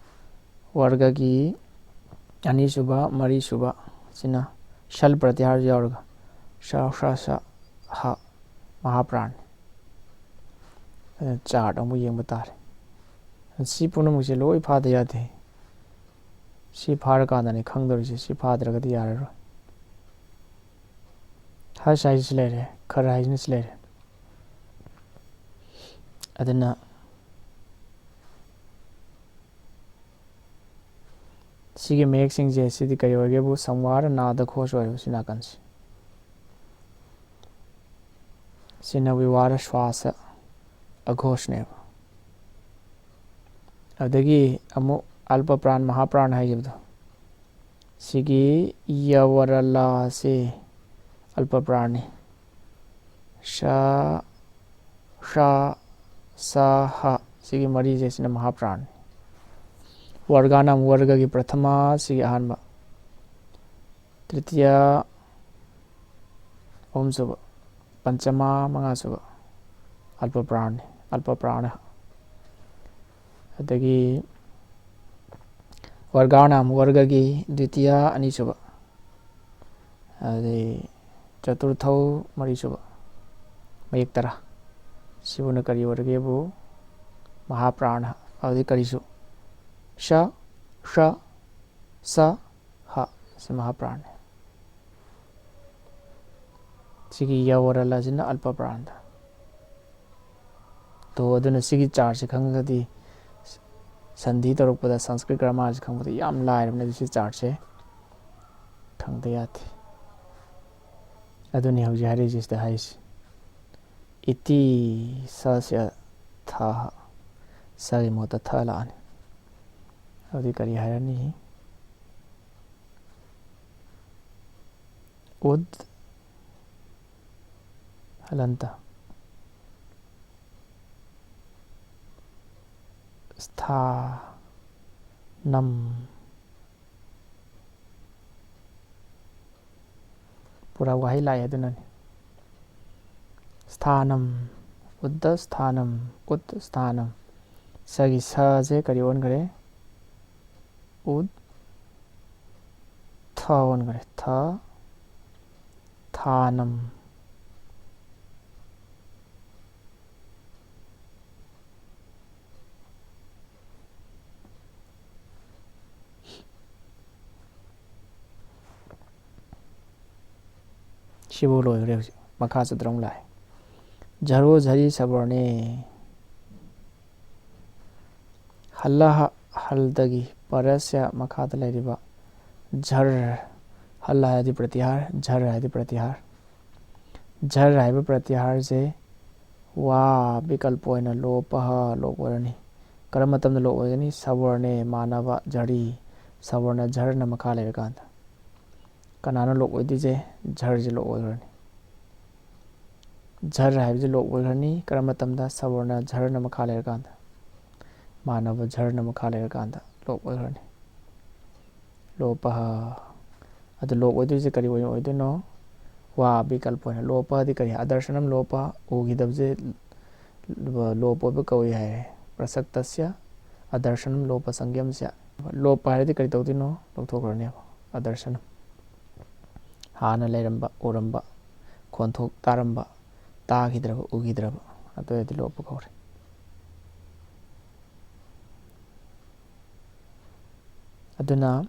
ꯋꯔꯒꯒꯤ ꯑꯅꯤꯁꯨꯕ, ꯃꯔꯤꯁꯨꯕ ꯁꯤꯅ ꯁꯜ ꯄ꯭ꯔꯇꯤꯍꯥꯔ ꯌꯥꯎꯔꯒ ꯁ, ꯁ, ꯁ, ꯍ, ꯃꯍꯥꯄ꯭ꯔꯥꯟ꯫ ꯑꯗꯨꯅ ꯆꯥꯔꯠ ꯑꯃꯨꯛ ꯌꯦꯡꯕ ꯇꯥꯔꯦ꯫ ꯁꯤ ꯄꯨꯝꯅꯃꯛꯁꯦ ꯂꯣꯏ ꯐꯥꯗ ꯌꯥꯗꯦ꯫ ꯁꯤ ꯐꯥꯔꯀꯥꯟꯗꯅꯦ ꯈꯪꯗꯧꯔꯤꯁꯦ꯫ ꯁꯤ ꯐꯥꯗ꯭ꯔꯒꯗꯤ ꯌꯥꯔꯔꯣꯏ꯫ ꯍꯁ ꯍꯥꯏꯁꯤꯁꯨ ꯂꯩꯔꯦ, ꯈꯔ ꯍꯥꯏꯁꯤꯅꯁꯨ ꯂꯩꯔꯦ꯫ ꯑꯗꯨꯅ ꯁꯤꯒꯤ ꯃꯌꯦꯛꯁꯤꯡꯁꯦ, ꯁꯤꯗꯤ ꯀꯔꯤ ꯑꯣꯏꯒꯦꯕꯨ? ꯁꯝꯋꯥꯔ, ꯅꯥꯗ, ꯘꯣꯁ ꯑꯣꯏꯕ ꯁꯤ ꯅꯥꯀꯟꯁꯦ꯫ ꯁꯤꯅ ꯋꯤꯋꯥꯔ, ꯁ꯭ꯋꯥꯁ, ꯑꯘꯣꯁꯅꯦꯕ꯫ ꯑꯗꯒꯤ ꯑꯃꯨꯛ ꯑꯜꯄ ꯄ꯭ꯔꯥꯟ, ꯃꯍꯥꯄ꯭ꯔꯥꯟ ꯍꯥꯏꯈꯤꯕꯗꯣ, ꯁꯤꯒꯤ ꯌ ꯋꯔ ꯂ ꯑꯁꯤ ꯑꯜꯄ ꯄ꯭ꯔꯥꯟꯅꯤ꯫ ꯁ, ꯁ, ꯁ, ꯍ, ꯁꯤꯒꯤ ꯃꯔꯤꯁꯦ, ꯁꯤꯅ ꯃꯍꯥꯄ꯭ꯔꯥꯟꯅꯤ꯫ ꯋꯔꯒꯥꯅꯝ, ꯋꯔꯒꯒꯤ ꯄ꯭ꯔꯊꯃ, ꯁꯤꯒꯤ ꯑꯍꯥꯟꯕ꯫ ꯇ꯭ꯔꯤꯇꯤꯌꯥ ꯑꯍꯨꯝꯁꯨꯕ, ꯄꯟꯆꯃꯥ ꯃꯉꯥꯁꯨꯕ, ꯑꯜꯄ ꯄ꯭ꯔꯥꯟꯅꯤ, ꯑꯜꯄ ꯄ꯭ꯔꯥꯟ꯫ ꯑꯗꯒꯤ ꯋꯔꯒꯥꯅꯥꯝ, ꯋꯔꯒꯒꯤ ꯗ꯭ꯋꯤꯇꯤꯌꯥ ꯑꯅꯤꯁꯨꯕ, ꯑꯗꯩ ꯆꯇꯨꯔꯊꯧ ꯃꯔꯤꯁꯨꯕ, ꯃꯌꯦꯛ ꯇꯔꯥ꯫ ꯁꯤꯕꯨꯅ ꯀꯔꯤ ꯑꯣꯏꯔꯒꯦꯕꯨ? ꯃꯍꯥꯄ꯭ꯔꯥꯟ꯫ ꯑꯗꯨꯗꯤ ꯀꯔꯤꯁꯨ? ꯁ, ꯁ, ꯁ, ꯍ꯫ ꯁꯤ ꯃꯍꯥꯄ꯭ꯔꯥꯟꯅꯤ꯫ ꯁꯤꯒꯤ ꯌ ꯋꯔ ꯂ ꯑꯁꯤꯅ ꯑꯜꯄ ꯄ꯭ꯔꯥꯟꯗ꯫ ꯇꯣ, ꯑꯗꯨꯅ ꯁꯤꯒꯤ ꯆꯥꯔꯠꯁꯦ ꯈꯪꯉꯒꯗꯤ ꯁꯟꯙꯤ ꯇꯧꯔꯛꯄꯗ ꯁꯪꯁꯀ꯭ꯔꯤꯠ ꯒ꯭ꯔꯥꯃꯥꯔꯁꯦ ꯈꯪꯕꯗ ꯌꯥꯝ ꯂꯥꯏꯔꯕꯅꯦ꯫ ꯑꯗꯨ ꯁꯤ ꯆꯥꯔꯠꯁꯦ ꯈꯪꯗ ꯌꯥꯗꯦ꯫ ꯑꯗꯨꯅꯤ ꯍꯧꯖꯤꯛ ꯍꯥꯏꯔꯛꯏꯁꯦ, ꯁꯤꯗ ꯍꯥꯏꯔꯤꯁꯦ꯫ ꯏꯇꯤ ꯁ ꯁ ꯊ꯫ ꯁꯒꯤ ꯃꯍꯨꯠꯇ ꯊ ꯂꯥꯛꯑꯅꯤ꯫ ꯑꯗꯨꯗꯤ ꯀꯔꯤ ꯍꯥꯏꯔꯅꯤ? ꯎꯗ ꯍꯂꯟꯇ꯫ ꯁ꯭ꯊꯥ ꯅꯝ꯫ ꯄꯨꯔꯥ ꯋꯥꯍꯩ ꯂꯥꯛꯑꯦ ꯑꯗꯨꯅꯅꯤ꯫ ꯁ꯭ꯊꯥꯅꯝ, ꯎꯗ ꯁ꯭ꯊꯥꯅꯝ, ꯎꯠ ꯁ꯭ꯊꯥꯅꯝ꯫ ꯁꯒꯤ ꯁꯁꯦ ꯀꯔꯤ ꯑꯣꯟꯈ꯭ꯔꯦ? ꯎꯠ ꯊ ꯑꯣꯟꯈ꯭ꯔꯦ꯫ ꯊ, ꯊꯥꯅꯝ꯫ ꯁꯤꯕꯨ ꯂꯣꯏꯈ꯭ꯔꯦ꯫ ꯍꯧꯖꯤꯛ ꯃꯈꯥ ꯆꯠꯇ꯭ꯔ ꯑꯃꯨꯛ ꯂꯥꯛꯑꯦ꯫ ꯖꯔꯣ ꯖꯔꯤ ꯁꯕꯔꯅꯦ꯫ ꯍꯜꯂ ꯍ-, ꯍꯜꯗꯒꯤ ꯄꯔꯁ꯭ꯌ ꯃꯈꯥꯗ ꯂꯩꯔꯤꯕ ꯖꯔ, ꯍꯜꯂ ꯍꯥꯏꯗꯤ ꯄ꯭ꯔꯇꯤꯍꯥꯔ, ꯖꯔ ꯍꯥꯏꯗꯤ ꯄ꯭ꯔꯇꯤꯍꯥꯔ꯫ ꯖꯔ ꯍꯥꯏꯕ ꯄ꯭ꯔꯇꯤꯍꯥꯔꯁꯦ ꯋꯥ ꯕꯤꯀꯜꯄ ꯑꯣꯏꯅ ꯂꯣꯄ ꯍ ꯂꯣꯞ ꯑꯣꯏꯔꯅꯤ꯫ ꯀꯔꯝꯕ ꯃꯇꯝꯗ ꯂꯣꯞ ꯑꯣꯏꯒꯅꯤ? ꯁꯕꯔꯅꯦ, ꯃꯥꯟꯅꯕ, ꯖꯔꯤ꯫ ꯁꯕꯔꯅ ꯖꯔꯅ ꯃꯈꯥ ꯂꯩꯔꯀꯥꯟꯗ꯫ ꯀꯅꯥꯅꯣ ꯂꯣꯞ ꯑꯣꯏꯗꯣꯏꯁꯦ? ꯖꯔꯁꯦ ꯂꯣꯞ ꯑꯣꯏꯈ꯭ꯔꯅꯤ꯫ ꯖꯔ ꯍꯥꯏꯕꯁꯤ ꯂꯣꯞ ꯑꯣꯏꯈ꯭ꯔꯅꯤ꯫ ꯀꯔꯝꯕ ꯃꯇꯝꯗ? ꯁꯕꯔꯅ ꯖꯔꯅ ꯃꯈꯥ ꯂꯩꯔꯀꯥꯟꯗ, ꯃꯥꯟꯅꯕ ꯖꯔꯅ ꯃꯈꯥ ꯂꯩꯔꯀꯥꯟꯗ ꯂꯣꯞ ꯑꯣꯏꯈ꯭ꯔꯅꯤ꯫ ꯂꯣꯄ ꯍ꯫ ꯑꯗꯨ ꯂꯣꯞ ꯑꯣꯏꯗꯣꯏꯁꯦ ꯀꯔꯤ ꯑꯣꯏꯅ ꯑꯣꯏꯗꯣꯏꯅꯣ? ꯋꯥ ꯕꯤꯀꯜꯄ ꯑꯣꯏꯅ꯫ ꯂꯣꯄꯗꯤ ꯀꯔꯤ? ꯑꯗꯔꯁꯅꯝ ꯂꯣꯄ, ꯎꯈꯤꯗꯕꯁꯦ ꯂꯣꯞ ꯑꯣꯏꯕ ꯀꯧꯏ ꯍꯥꯏꯔꯦ꯫ ꯄ꯭ꯔꯁꯛꯇꯁ꯭ꯌ ꯑꯗꯔꯁꯅꯝ ꯂꯣꯄ ꯁꯪꯒ꯭ꯌꯝꯁ꯭ꯌ꯫ ꯂꯣꯞꯄ ꯍꯥꯏꯔꯗꯤ ꯀꯔꯤ ꯇꯧꯗꯣꯏꯅꯣ? ꯂꯧꯊꯣꯛꯈ꯭ꯔꯅꯦꯕ꯫ ꯑꯗꯔꯁꯅꯝ, ꯍꯥꯟꯅ ꯂꯩꯔꯝꯕ, ꯎꯔꯝꯕ, ꯈꯣꯟꯊꯣꯛ ꯇꯥꯔꯝꯕ, ꯇꯥꯈꯤꯗ꯭ꯔꯕ, ꯎꯈꯤꯗ꯭ꯔꯕ, ꯑꯗꯨ ꯑꯣꯏꯔꯗꯤ ꯂꯣꯞꯄ ꯀꯧꯔꯦ꯫ ꯑꯗꯨꯅ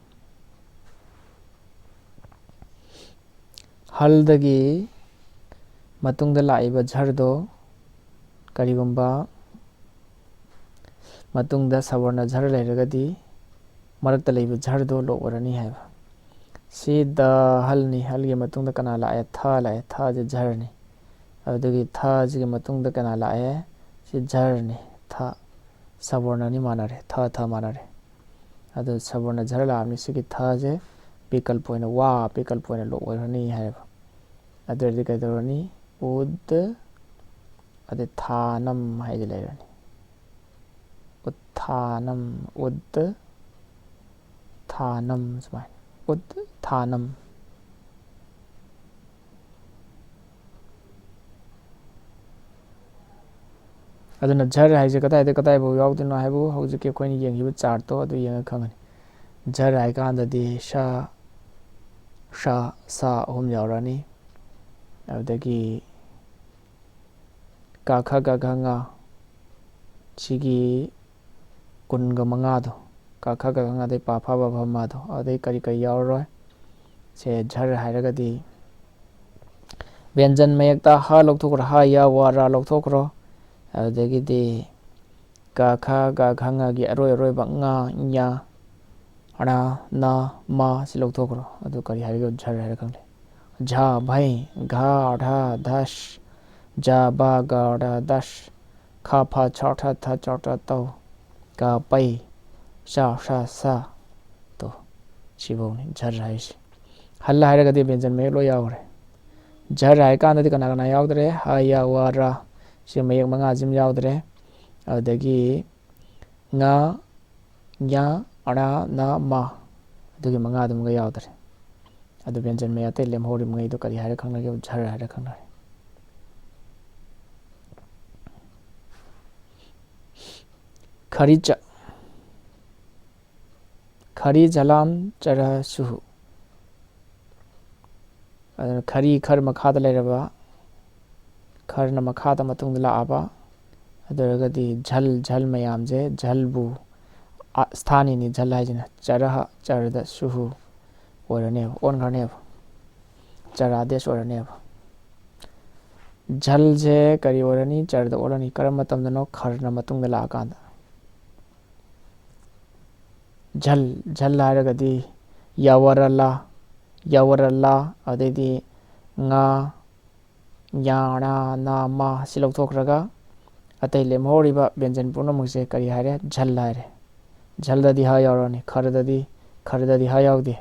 ꯍꯜꯗꯒꯤ ꯃꯇꯨꯡꯗ ꯂꯥꯛꯏꯕ ꯖꯔꯗꯣ ꯀꯔꯤꯒꯨꯝꯕ ꯃꯇꯨꯡꯗ ꯁꯕꯔꯅ ꯖꯔ ꯂꯩꯔꯒꯗꯤ ꯃꯔꯛꯇ ꯂꯩꯕ ꯖꯔꯗꯣ ꯂꯣꯞ ꯑꯣꯏꯔꯅꯤ ꯍꯥꯏꯕ꯫ ꯁꯤ ꯗ ꯍꯜꯅꯤ꯫ ꯍꯜꯒꯤ ꯃꯇꯨꯡꯗ ꯀꯅꯥ ꯂꯥꯛꯑꯦ? ꯊ ꯂꯥꯛꯑꯦ꯫ ꯊꯁꯦ ꯖꯔꯅꯤ꯫ ꯑꯗꯨꯗꯒꯤ ꯊꯁꯤꯒꯤ ꯃꯇꯨꯡꯗ ꯀꯅꯥ ꯂꯥꯛꯑꯦ? ꯁꯤ ꯖꯔꯅꯤ꯫ ꯊ꯫ ꯁꯕꯔꯅꯅꯤ ꯃꯥꯟꯅꯔꯦ꯫ ꯊ, ꯊ ꯃꯥꯟꯅꯔꯦ꯫ ꯑꯗꯨ ꯁꯕꯔꯅ ꯖꯔ ꯂꯥꯛꯑꯕꯅꯤ꯫ ꯁꯤꯒꯤ ꯊꯁꯦ ꯕꯤꯀꯜꯄ ꯑꯣꯏꯅ, ꯋꯥ ꯕꯤꯀꯜꯄ ꯑꯣꯏꯅ ꯂꯣꯞ ꯑꯣꯏꯔꯅꯤ ꯍꯥꯏꯌꯦꯕ꯫ ꯑꯗꯨ ꯑꯣꯏꯔꯗꯤ ꯀꯩꯗꯧꯔꯅꯤ? ꯎꯗ, ꯑꯗꯩ ꯊꯥꯅꯝ ꯍꯥꯏꯗꯤ ꯂꯩꯔꯅꯤ꯫ ꯎꯠꯊꯥꯅꯝ, ꯎꯠ ꯊꯥꯅꯝ, ꯁꯨꯃꯥꯏꯅ꯫ ꯎꯠ ꯊꯥꯅꯝ꯫ ꯑꯗꯨꯅ ꯖꯔ ꯍꯥꯏꯁꯦ ꯀꯗꯥꯏꯗ ꯀꯗꯥꯏꯐꯥꯎ ꯌꯥꯎꯗꯣꯏꯅꯣ ꯍꯥꯏꯕꯨ ꯍꯧꯖꯤꯛꯀꯤ ꯑꯩꯈꯣꯏꯅ ꯌꯦꯡꯈꯤꯕ ꯆꯥꯔꯠꯇꯣ ꯑꯗꯨ ꯌꯦꯡꯉ ꯈꯪꯒꯅꯤ꯫ ꯖꯔ ꯍꯥꯏꯀꯥꯟꯗꯗꯤ ꯁ, ꯁ, ꯁ ꯑꯍꯨꯝ ꯌꯥꯎꯔꯛꯑꯅꯤ꯫ ꯑꯗꯨꯗꯒꯤ ꯀ ꯈ ꯒ ꯘ ꯉ ꯁꯤꯒꯤ ꯀꯨꯟꯒ ꯃꯉꯥꯗꯣ, ꯀ ꯈ ꯒ ꯘ ꯉ ꯗꯩ ꯄ ꯐ ꯕ ꯚ ꯃ ꯗꯣ, ꯑꯗꯩ ꯀꯔꯤ ꯀꯔꯤ ꯌꯥꯎꯔꯔꯣꯏ꯫ ꯁꯦ ꯖꯔ ꯍꯥꯏꯔꯒꯗꯤ ꯕ꯭ꯌꯟꯖꯟ ꯃꯌꯦꯛꯇ ꯍ ꯂꯧꯊꯣꯛꯈ꯭ꯔꯣ, ꯍ ꯌ ꯋ ꯔ ꯂꯧꯊꯣꯛꯈ꯭ꯔꯣ꯫ ꯑꯗꯨꯗꯒꯤꯗꯤ ꯀ ꯈ ꯒ ꯘ ꯉ ꯒꯤ ꯑꯔꯣꯏ ꯑꯔꯣꯏꯕ ꯉ, ꯌ, ꯔ, ꯅ, ꯃ ꯁꯤ ꯂꯧꯊꯣꯛꯈ꯭ꯔꯣ꯫ ꯑꯗꯨ ꯀꯔꯤ ꯍꯥꯏꯔꯤꯒꯦ? ꯖꯔ ꯍꯥꯏꯔ ꯈꯪꯗꯦ꯫ ꯖ ꯚꯩ, ꯘ ꯔ ꯙꯁ, ꯖ ꯕ ꯒ ꯔ ꯗꯁ, ꯈ ꯐ ꯁ ꯔ ꯊ ꯁ ꯔ ꯇꯧ, ꯀ ꯄꯩ, ꯁ ꯁ ꯁ ꯇꯣ꯫ ꯁꯤꯐꯧꯅꯤ ꯖꯔ ꯍꯥꯏꯔꯤꯁꯦ꯫ ꯍꯜ ꯍꯥꯏꯔꯒꯗꯤ ꯕ꯭ꯌꯟꯖꯟ ꯃꯌꯦꯛ ꯂꯣꯏ ꯌꯥꯎꯈ꯭ꯔꯦ꯫ ꯖꯔ ꯍꯥꯏꯔ ꯀꯥꯟꯗꯗꯤ ꯀꯅꯥ ꯀꯅꯥ ꯌꯥꯎꯗ꯭ꯔꯦ? ꯍ ꯌ ꯋ ꯔ꯫ ꯁꯤ ꯃꯌꯦꯛ ꯃꯉꯥꯁꯤꯃ ꯌꯥꯎꯗ꯭ꯔꯦ꯫ ꯑꯗꯨꯗꯒꯤ ꯉ, ꯌ, ꯔ, ꯅ, ꯃ꯫ ꯑꯗꯨꯒꯤ ꯃꯉꯥꯗꯨꯃꯒ ꯌꯥꯎꯗ꯭ꯔꯦ꯫ ꯑꯗꯨ ꯕꯦꯟꯖꯟ ꯃꯌꯥ ꯑꯇꯩ ꯂꯦꯝꯍꯧꯔꯤꯕꯉꯩꯗꯣ ꯀꯔꯤ ꯍꯥꯏꯔ ꯈꯪꯅꯒꯦ? ꯖꯔ ꯍꯥꯏꯔ ꯈꯪꯅꯔꯦ꯫ ꯈꯔꯤꯆ꯫ ꯈꯔꯤ ꯖꯂꯥꯝ ꯆꯔ ꯁꯨꯍꯨ꯫ ꯑꯗꯨꯅ ꯈꯔꯤ, ꯈꯔ ꯃꯈꯥꯗ ꯂꯩꯔꯕ, ꯈꯔꯅ ꯃꯈꯥꯗ ꯃꯇꯨꯡꯗ ꯂꯥꯛꯑꯕ, ꯑꯗꯨ ꯑꯣꯏꯔꯒꯗꯤ ꯖꯜ, ꯖꯜ ꯃꯌꯥꯝꯁꯦ, ꯖꯜꯕꯨ, ꯑ, ꯁ꯭ꯊꯥꯅꯤꯅꯤ ꯖꯜ ꯍꯥꯏꯁꯤꯅ, ꯆꯔꯍ, ꯆꯔꯗ ꯁꯨꯍꯨ ꯑꯣꯏꯔꯅꯦꯕ, ꯑꯣꯟꯈ꯭ꯔꯅꯦꯕ, ꯆꯔ ꯑꯥꯗꯦꯁ ꯑꯣꯏꯔꯅꯦꯕ꯫ ꯖꯜꯁꯦ ꯀꯔꯤ ꯑꯣꯏꯔꯅꯤ? ꯆꯔꯗ ꯑꯣꯜꯂꯅꯤ꯫ ꯀꯔꯝꯕ ꯃꯇꯝꯗꯅꯣ? ꯈꯔꯅ ꯃꯇꯨꯡꯗ ꯂꯥꯛꯑꯀꯥꯟꯗ꯫ ꯖꯜ, ꯖꯜ ꯍꯥꯏꯔꯒꯗꯤ ꯌꯥꯋꯔꯂꯥ, ꯌꯥꯋꯔꯂꯥ, ꯑꯗꯩꯗꯤ ꯉꯥ, ꯌꯥ, ꯔꯥ, ꯅꯥ, ꯃꯥ ꯁꯤ ꯂꯧꯊꯣꯛꯈ꯭ꯔꯒ ꯑꯇꯩ ꯂꯦꯝꯍꯧꯔꯤꯕ ꯕꯦꯟꯖꯟ ꯄꯨꯝꯅꯃꯛꯁꯦ ꯀꯔꯤ ꯍꯥꯏꯔꯦ? ꯖꯜ ꯍꯥꯏꯔꯦ꯫ ꯖꯜꯗꯗꯤ ꯍ ꯌꯥꯎꯔꯅꯤ, ꯈꯔꯗꯗꯤ, ꯈꯔꯗꯗꯤ ꯍ ꯌꯥꯎꯗꯦ꯫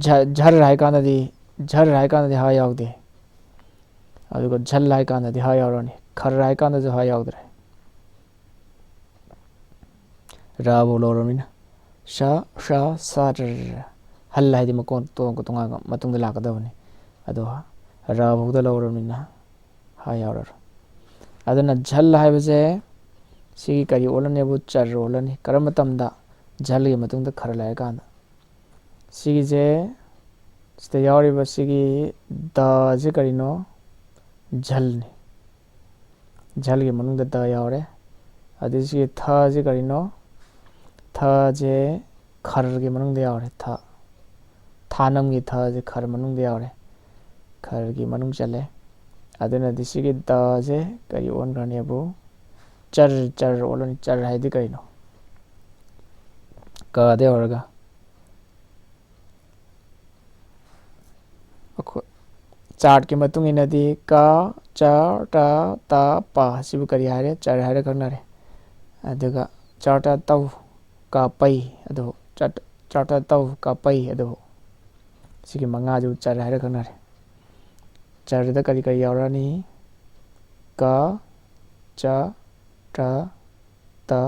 ꯖ-, ꯖꯔ ꯍꯥꯏ ꯀꯥꯟꯗꯗꯤ, ꯖꯔ ꯍꯥꯏ ꯀꯥꯟꯗꯗꯤ ꯍ ꯌꯥꯎꯗꯦ꯫ ꯑꯗꯨꯒ ꯖꯜ ꯍꯥꯏ ꯀꯥꯟꯗꯗꯤ ꯍ ꯌꯥꯎꯔꯅꯤ, ꯈꯔ ꯍꯥꯏ ꯀꯥꯟꯗꯁꯨ ꯍ ꯌꯥꯎꯗ꯭ꯔꯦ꯫ ꯔꯥꯐꯧ ꯂꯧꯔꯕꯅꯤꯅ ꯁ, ꯁ, ꯁ, ꯔ, ꯔ꯫ ꯍꯜ ꯍꯥꯏꯗꯤ ꯃꯀꯣꯟ ꯇꯣ-, ꯇꯣꯉꯥꯟꯕ ꯃꯇꯨꯡꯗ ꯂꯥꯛꯀꯗꯕꯅꯤ꯫ ꯑꯗꯣ ꯔꯥꯐꯧꯗ ꯂꯧꯔꯕꯅꯤꯅ ꯍ ꯌꯥꯎꯔꯔꯣꯏ꯫ ꯑꯗꯨꯅ ꯖꯜ ꯍꯥꯏꯕꯁꯦ ꯁꯤꯒꯤ ꯀꯔꯤ ꯑꯣꯜꯂꯅꯤꯕꯨ? ꯆꯔ ꯑꯣꯜꯂꯅꯤ꯫ ꯀꯔꯝꯕ ꯃꯇꯝꯗ? ꯖꯜꯒꯤ ꯃꯇꯨꯡꯗ ꯈꯔ ꯂꯩꯔꯀꯥꯟꯗ꯫ ꯁꯤꯒꯤꯁꯦ, ꯁꯤꯗ ꯌꯥꯎꯔꯤꯕ ꯁꯤꯒꯤ ꯗꯁꯦ ꯀꯔꯤꯅꯣ? ꯖꯜꯅꯤ꯫ ꯖꯜꯒꯤ ꯃꯅꯨꯡꯗ ꯗ ꯌꯥꯎꯔꯦ꯫ ꯑꯗꯩ ꯁꯤꯒꯤ ꯊꯁꯦ ꯀꯔꯤꯅꯣ? ꯊꯁꯦ ꯈꯔꯒꯤ ꯃꯅꯨꯡꯗ ꯌꯥꯎꯔꯦ꯫ ꯊ, ꯊꯥꯅꯝꯒꯤ ꯊꯁꯦ ꯈꯔ ꯃꯅꯨꯡꯗ ꯌꯥꯎꯔꯦ, ꯈꯔꯒꯤ ꯃꯅꯨꯡ ꯆꯜꯂꯦ꯫ ꯑꯗꯨꯅꯗꯤ ꯁꯤꯒꯤ ꯗꯁꯦ ꯀꯔꯤ ꯑꯣꯟꯈ꯭ꯔꯅꯦꯕꯨ? ꯆꯔ, ꯆꯔ ꯑꯣꯜꯂꯅꯤ꯫ ꯆꯔ ꯍꯥꯏꯗꯤ ꯀꯔꯤꯅꯣ? ꯀꯗꯩ ꯍꯧꯔꯒ ꯑꯩꯈꯣꯏ ꯆꯥꯔꯠꯀꯤ ꯃꯇꯨꯡ ꯏꯟꯅꯗꯤ ꯀ, ꯆ, ꯇ, ꯇ, ꯄ ꯁꯤꯕꯨ ꯀꯔꯤ ꯍꯥꯏꯔꯦ? ꯆꯔ ꯍꯥꯏꯔ ꯈꯪꯅꯔꯦ꯫ ꯑꯗꯨꯒ ꯆ, ꯇ, ꯇꯧ, ꯀ, ꯄꯩ ꯑꯗꯨ, ꯆ, ꯆ, ꯇ, ꯇꯧ, ꯀ, ꯄꯩ ꯑꯗꯨ, ꯁꯤꯒꯤ ꯃꯉꯥꯁꯤꯕꯨ ꯆꯔ ꯍꯥꯏꯔ ꯈꯪꯅꯔꯦ꯫ ꯆꯔꯗ ꯀꯔꯤ ꯀꯔꯤ ꯌꯥꯎꯔꯛꯑꯅꯤ? ꯀ, ꯆ, ꯇ, ꯇ,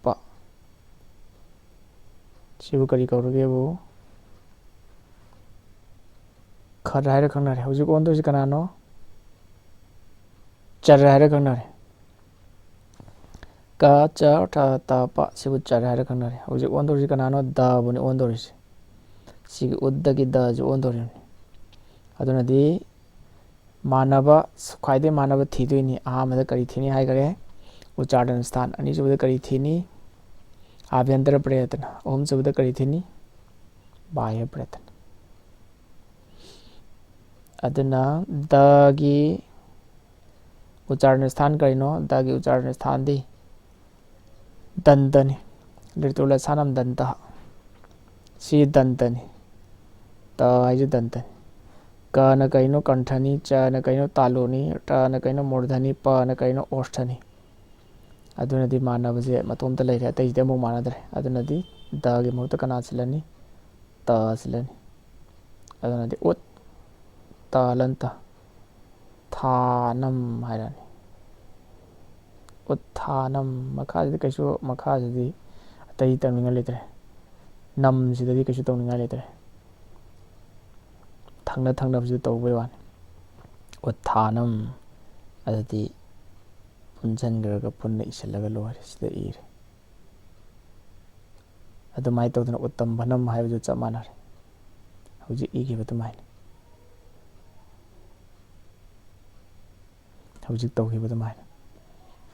ꯄ꯫ ꯁꯤꯕꯨ ꯀꯔꯤ ꯀꯧꯔꯒꯦꯕꯨ? ꯈꯔ ꯍꯥꯏꯔ ꯈꯪꯅꯔꯦ꯫ ꯍꯧꯖꯤꯛ ꯑꯣꯟꯗꯣꯏꯁꯤ ꯀꯅꯥꯅꯣ? ꯆꯔ ꯍꯥꯏꯔ ꯈꯪꯅꯔꯦ꯫ ꯀ ꯆ ꯊ ꯇ ꯄ ꯁꯤꯕꯨ ꯆꯔ ꯍꯥꯏꯔ ꯈꯪꯅꯔꯦ꯫ ꯍꯧꯖꯤꯛ ꯑꯣꯟꯗꯧꯔꯤꯁꯤ ꯀꯅꯥꯅꯣ? ꯗꯕꯨꯅꯤ ꯑꯣꯟꯗꯧꯔꯤꯁꯤ꯫ ꯁꯤꯒꯤ ꯎꯗꯒꯤ ꯗꯁꯤ ꯑꯣꯟꯗꯧꯔꯤꯕꯅꯤ꯫ ꯑꯗꯨꯅꯗꯤ ꯃꯥꯟꯅꯕ, ꯈ꯭ꯋꯥꯏꯗꯒꯤ ꯃꯥꯟꯅꯕ ꯊꯤꯗꯣꯏꯅꯤ꯫ ꯑꯍꯥꯟꯕꯗ ꯀꯔꯤ ꯊꯤꯅꯤ ꯍꯥꯏꯈꯔꯦ? ꯎꯆꯥꯔꯅ ꯁ꯭ꯊꯥꯟ꯫ ꯑꯅꯤꯁꯨꯕꯗ ꯀꯔꯤ ꯊꯤꯅꯤ? ꯑꯥꯚ꯭ꯌꯟꯇꯔ ꯄ꯭ꯔꯌꯇꯅ꯫ ꯑꯍꯨꯝꯁꯨꯕꯗ ꯀꯔꯤ ꯊꯤꯅꯤ? ꯕꯥꯍ꯭ꯌ ꯄ꯭ꯔꯌꯇꯅ꯫ ꯑꯗꯨꯅ ꯗꯒꯤ ꯎꯆꯥꯔꯅ ꯁ꯭ꯊꯥꯟ ꯀꯔꯤꯅꯣ? ꯗꯒꯤ ꯎꯆꯥꯔꯅ ꯁ꯭ꯊꯥꯟꯗꯤ ꯗꯟꯇꯅꯤ꯫ ꯂꯤꯇꯨꯂ ꯁꯥꯅꯝ ꯗꯟꯇ꯫ ꯁꯤ ꯗꯟꯇꯅꯤ꯫ ꯇ ꯍꯥꯏꯁꯤ ꯗꯟꯇꯅꯤ꯫ ꯀꯅ ꯀꯩꯅꯣ? ꯀꯟꯊꯅꯤ꯫ ꯆꯅ ꯀꯩꯅꯣ? ꯇꯥꯂꯨꯅꯤ꯫ ꯇꯅ ꯀꯩꯅꯣ? ꯃꯨꯔꯙꯅꯤ꯫ ꯄꯅ ꯀꯩꯅꯣ? ꯑꯣꯁꯊꯅꯤ꯫ ꯑꯗꯨꯅꯗꯤ ꯃꯥꯟꯅꯕꯁꯦ ꯃꯇꯣꯝꯇ ꯂꯩꯔꯦ, ꯑꯇꯩꯁꯤꯗꯤ ꯑꯃꯨꯛ ꯃꯥꯟꯅꯗ꯭ꯔꯦ꯫ ꯑꯗꯨꯅꯗꯤ ꯗꯒꯤ ꯃꯍꯨꯠꯇ ꯀꯅꯥ ꯁꯤꯜꯂꯅꯤ? ꯇ ꯁꯤꯜꯂꯅꯤ꯫ ꯑꯗꯨꯅꯗꯤ ꯎꯠ ꯇ ꯂꯟꯇ ꯊꯥꯅꯝ ꯍꯥꯏꯔꯅꯤ꯫ ꯎꯠꯊꯥꯅꯝ꯫ ꯃꯈꯥꯁꯤꯗꯤ ꯀꯩꯁꯨ, ꯃꯈꯥꯁꯤꯗꯤ ꯑꯇꯩ ꯇꯧꯅꯤꯡꯉꯥꯏ ꯂꯩꯇ꯭ꯔꯦ꯫ ꯅꯝꯁꯤꯗꯗꯤ ꯀꯩꯁꯨ ꯇꯧꯅꯤꯡꯉꯥꯏ ꯂꯩꯇ꯭ꯔꯦ꯫ ꯊꯪꯅ ꯊꯪꯅꯕꯁꯤꯗ ꯇꯧꯕꯩ ꯋꯥꯅꯤ꯫ ꯎꯠꯊꯥꯅꯝ꯫ ꯑꯗꯨꯗꯤ ꯄꯨꯟꯁꯤꯟꯈ꯭ꯔꯒ ꯄꯨꯟꯅ ꯏꯁꯤꯜꯂꯒ ꯂꯣꯏꯔꯦ꯫ ꯁꯤꯗ ꯏꯔꯦ꯫ ꯑꯗꯨꯃꯥꯏꯅ ꯇꯧꯗꯅ ꯎꯠꯇꯝꯚꯅꯝ ꯍꯥꯏꯕꯗꯨ ꯆꯞ ꯃꯥꯟꯅꯔꯦ꯫ ꯍꯧꯖꯤꯛ ꯏꯈꯤꯕ ꯑꯗꯨꯃꯥꯏꯅ꯫ ꯍꯧꯖꯤꯛ ꯇꯧꯈꯤꯕ ꯑꯗꯨꯃꯥꯏꯅ꯫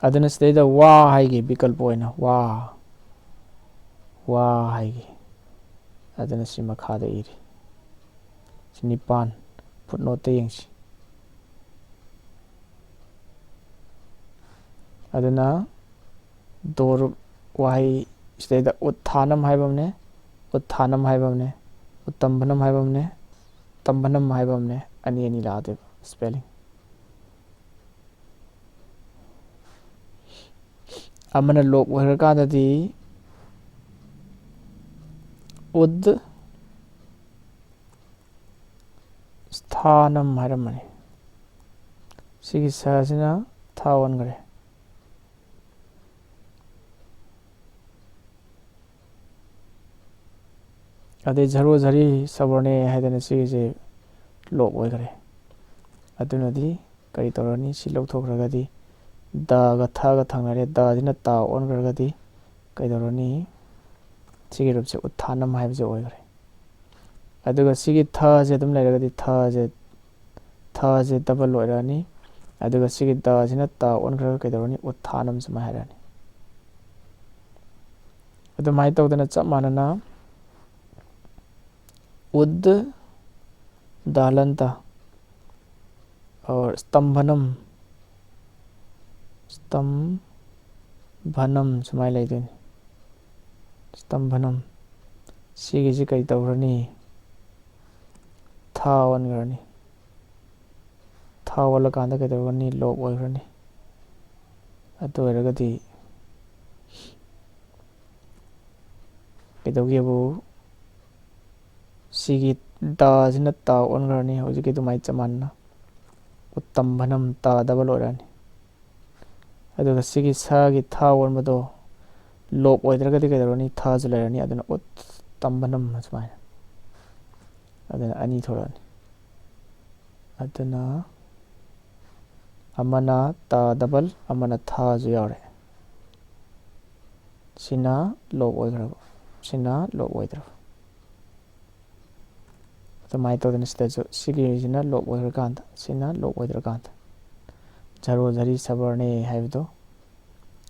ꯑꯗꯨꯅ ꯁꯤꯗꯩꯗ ꯋꯥ ꯍꯥꯏꯒꯤ ꯕꯤꯀꯜꯄ ꯑꯣꯏꯅ ꯋꯥ, ꯋꯥ ꯍꯥꯏꯒꯤ꯫ ꯑꯗꯨꯅ ꯁꯤ ꯃꯈꯥꯗ ꯏꯔꯤ꯫ ꯁꯤ ꯅꯤꯄꯥꯟ, ꯐꯨꯠꯅꯣꯠꯇ ꯌꯦꯡꯁꯤ꯫ ꯑꯗꯨꯅ ꯗꯣꯔꯨꯞ ꯋꯥꯍꯩ ꯁꯤꯗꯩꯗ ꯎꯠꯊꯥꯅꯝ ꯍꯥꯏꯕ ꯑꯃꯅꯦ, ꯎꯠꯊꯥꯅꯝ ꯍꯥꯏꯕ ꯑꯃꯅꯦ, ꯎꯠꯇꯝꯚꯅꯝ ꯍꯥꯏꯕ ꯑꯃꯅꯦ, ꯇꯝꯚꯅꯝ ꯍꯥꯏꯕ ꯑꯃꯅꯦ, ꯑꯅꯤ ꯑꯅꯤ ꯂꯥꯛꯑꯗꯣꯏꯕ ꯁ꯭ꯄꯦꯂꯤꯡ꯫ ꯑꯃꯅ ꯂꯣꯞ ꯑꯣꯏꯈ꯭ꯔꯀꯥꯟꯗꯗꯤ ꯎꯗ ꯁ꯭ꯊꯥꯅꯝ ꯍꯥꯏꯔꯝꯃꯅꯤ꯫ ꯁꯤꯒꯤ ꯁ ꯑꯁꯤꯅ ꯊꯥ ꯑꯣꯟꯈ꯭ꯔꯦ꯫ ꯑꯗꯩ ꯖꯔꯣ ꯖꯔꯤ ꯁꯕꯔꯅꯦ ꯍꯥꯏꯗꯅ ꯁꯤꯒꯤꯁꯦ ꯂꯣꯞ ꯑꯣꯏꯈ꯭ꯔꯦ꯫ ꯑꯗꯨꯅꯗꯤ ꯀꯔꯤ ꯇꯧꯔꯅꯤ? ꯁꯤ ꯂꯧꯊꯣꯛꯈ꯭ꯔꯒꯗꯤ ꯗꯒ ꯊꯒ ꯊꯪꯅꯔꯦ, ꯗꯁꯤꯅ ꯇ ꯑꯣꯟꯈ꯭ꯔꯒꯗꯤ ꯀꯩꯗꯧꯔꯅꯤ? ꯁꯤꯒꯤ ꯔꯨꯞꯁꯦ ꯎꯠꯊꯥꯅꯝ ꯍꯥꯏꯕꯁꯦ ꯑꯣꯏꯈ꯭ꯔꯦ꯫ ꯑꯗꯨꯒ ꯁꯤꯒꯤ ꯊꯁꯦ ꯑꯗꯨꯝ ꯂꯩꯔꯒꯗꯤ ꯊꯁꯦ, ꯊꯁꯦ ꯗꯕꯜ ꯑꯣꯏꯔꯛꯑꯅꯤ꯫ ꯑꯗꯨꯒ ꯁꯤꯒꯤ ꯗꯁꯤꯅ ꯇ ꯑꯣꯟꯈ꯭ꯔꯒ ꯀꯩꯗꯧꯔꯅꯤ? ꯎꯠꯊꯥꯅꯝ ꯁꯨꯃꯥꯏꯅ ꯍꯥꯏꯔꯛꯑꯅꯤ꯫ ꯑꯗꯨꯃꯥꯏꯅ ꯇꯧꯗꯅ ꯆꯞ ꯃꯥꯟꯅꯅ ꯎꯗ ꯗꯥꯂꯟꯇ ꯑꯣꯔ ꯁ꯭ꯇꯝꯚꯅꯝ, ꯁ꯭ꯇꯝꯚꯅꯝ ꯁꯨꯃꯥꯏꯅ ꯂꯩꯗꯣꯏꯅꯤ꯫ ꯁ꯭ꯇꯝꯚꯅꯝ꯫ ꯁꯤꯒꯤꯁꯤ ꯀꯔꯤ ꯇꯧꯈ꯭ꯔꯅꯤ? ꯊ ꯑꯣꯟꯈ꯭ꯔꯅꯤ꯫ ꯊ ꯑꯣꯜꯂꯀꯥꯟꯗ ꯀꯩꯗꯧꯔꯅꯤ? ꯂꯣꯞ ꯑꯣꯏꯈ꯭ꯔꯅꯤ꯫ ꯑꯗꯨ ꯑꯣꯏꯔꯒꯗꯤ ꯀꯩꯗꯧꯒꯦꯕꯨ, ꯁꯤꯒꯤ ꯗꯁꯤꯅ ꯇ ꯑꯣꯟꯈ꯭ꯔꯅꯤ, ꯍꯧꯖꯤꯛꯀꯤ ꯑꯗꯨꯃꯥꯏꯅ ꯆꯞ ꯃꯥꯟꯅꯅ꯫ ꯎꯠꯇꯝꯚꯅꯝ, ꯇ ꯗꯕꯜ ꯑꯣꯏꯔꯛꯑꯅꯤ꯫ ꯑꯗꯨꯒ ꯁꯤꯒꯤ ꯁꯒꯤ ꯊ ꯑꯣꯟꯕꯗꯣ ꯂꯣꯞ ꯑꯣꯏꯗ꯭ꯔꯒꯗꯤ ꯀꯩꯗꯧꯔꯅꯤ? ꯊꯁꯨ ꯂꯩꯔꯅꯤ꯫ ꯑꯗꯨꯅ ꯎꯠꯇꯝꯚꯅꯝ ꯁꯨꯃꯥꯏꯅ꯫ ꯑꯗꯨꯅ ꯑꯅꯤ ꯊꯣꯛꯂꯛꯑꯅꯤ꯫ ꯑꯗꯨꯅ ꯑꯃꯅ ꯇ ꯗꯕꯜ, ꯑꯃꯅ ꯊꯁꯨ ꯌꯥꯎꯔꯦ꯫ ꯁꯤꯅ ꯂꯣꯞ ꯑꯣꯏꯈ꯭ꯔꯕ, ꯁꯤꯅ ꯂꯣꯞ ꯑꯣꯏꯗ꯭ꯔꯕ꯫ ꯑꯗꯨꯃꯥꯏꯅ ꯇꯧꯗꯅ ꯁꯤꯗꯁꯨ ꯁꯤꯒꯤꯁꯤꯅ ꯂꯣꯞ ꯑꯣꯏꯈ꯭ꯔꯀꯥꯟꯗ, ꯁꯤꯅ ꯂꯣꯞ ꯑꯣꯏꯗ꯭ꯔꯀꯥꯟꯗ ꯖꯔꯣ ꯖꯔꯤ ꯁꯕꯔꯅꯦ ꯍꯥꯏꯕꯗꯣ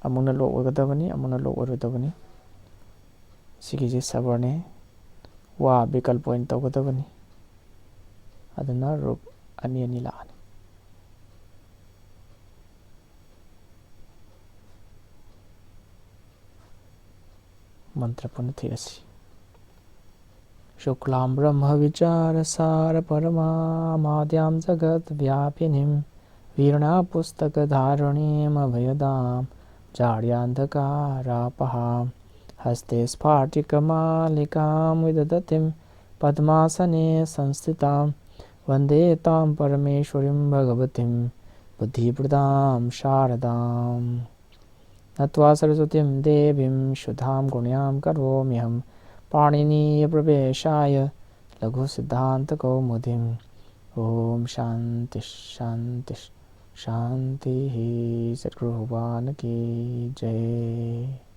ꯑꯃꯨꯛꯅ ꯂꯣꯞ ꯑꯣꯏꯒꯗꯕꯅꯤ, ꯑꯃꯨꯛꯅ ꯂꯣꯞ ꯑꯣꯏꯔꯣꯏꯗꯕꯅꯤ꯫ ꯁꯤꯒꯤꯁꯦ ꯁꯕꯔꯅꯦ, ꯋꯥ ꯕꯤꯀꯜꯄ ꯑꯣꯏꯅ ꯇꯧꯒꯗꯕꯅꯤ꯫ ꯑꯗꯨꯅ ꯔꯨꯞ ꯑꯅꯤ ꯑꯅꯤ ꯂꯥꯛꯑꯅꯤ꯫ ꯃꯟꯇ꯭ꯔ ꯄꯨꯟꯅ ꯊꯤꯔꯁꯤ꯫ ꯁꯨꯛꯂꯥꯝ ꯕ꯭ꯔꯍ꯭ꯃ ꯕꯤꯆꯥꯔ ꯁꯥꯔ ꯄꯔꯃꯥ ꯃꯥꯗ꯭ꯌꯥꯝ ꯖꯒꯠ ꯕ꯭ꯌꯥꯄꯤꯅꯤꯝ ꯚꯤꯔꯥꯅ ꯄꯨꯁ꯭ꯇꯀ ꯙꯥꯔꯤꯅꯤꯝ ꯑꯚꯌꯗꯥꯝ ꯖꯥꯔ꯭ꯌꯥꯟꯙ ꯀꯥꯔꯥ ꯄꯍꯥꯝ ꯍꯁ꯭ꯇꯦ ꯁ꯭ꯐꯥಟಿಕ ಮಾಲಿಕಾಂ ವಿದಧತಿಂ ಪದ್ಮಾಸನೆ ಸಂಸ್ಥಿತಾಂ ವಂದೇ ತಾಂ ಪರಮೇಶ್ವರೀಂ ಭಗವತೀಂ ಬುದ್ಧಿಪ್ರದಾಂ ಶಾರದಾಂ ನತ್ವಾ ಸರಸ್ವತೀಂ ದೇವೀಂ ಸುಧಾಂ ಗುಣ್ಯಾಂ ಕರೋಮ್ಯಹಂ ಪಾಣಿನೀಯ ಪ್ರವೇಶಾಯ ಲಘು ಸಿದ್ಧಾಂತ ಕೌಮುದೀಂ Om Shanti Shanti Shanti. Sadguru Bhagwan ki jai.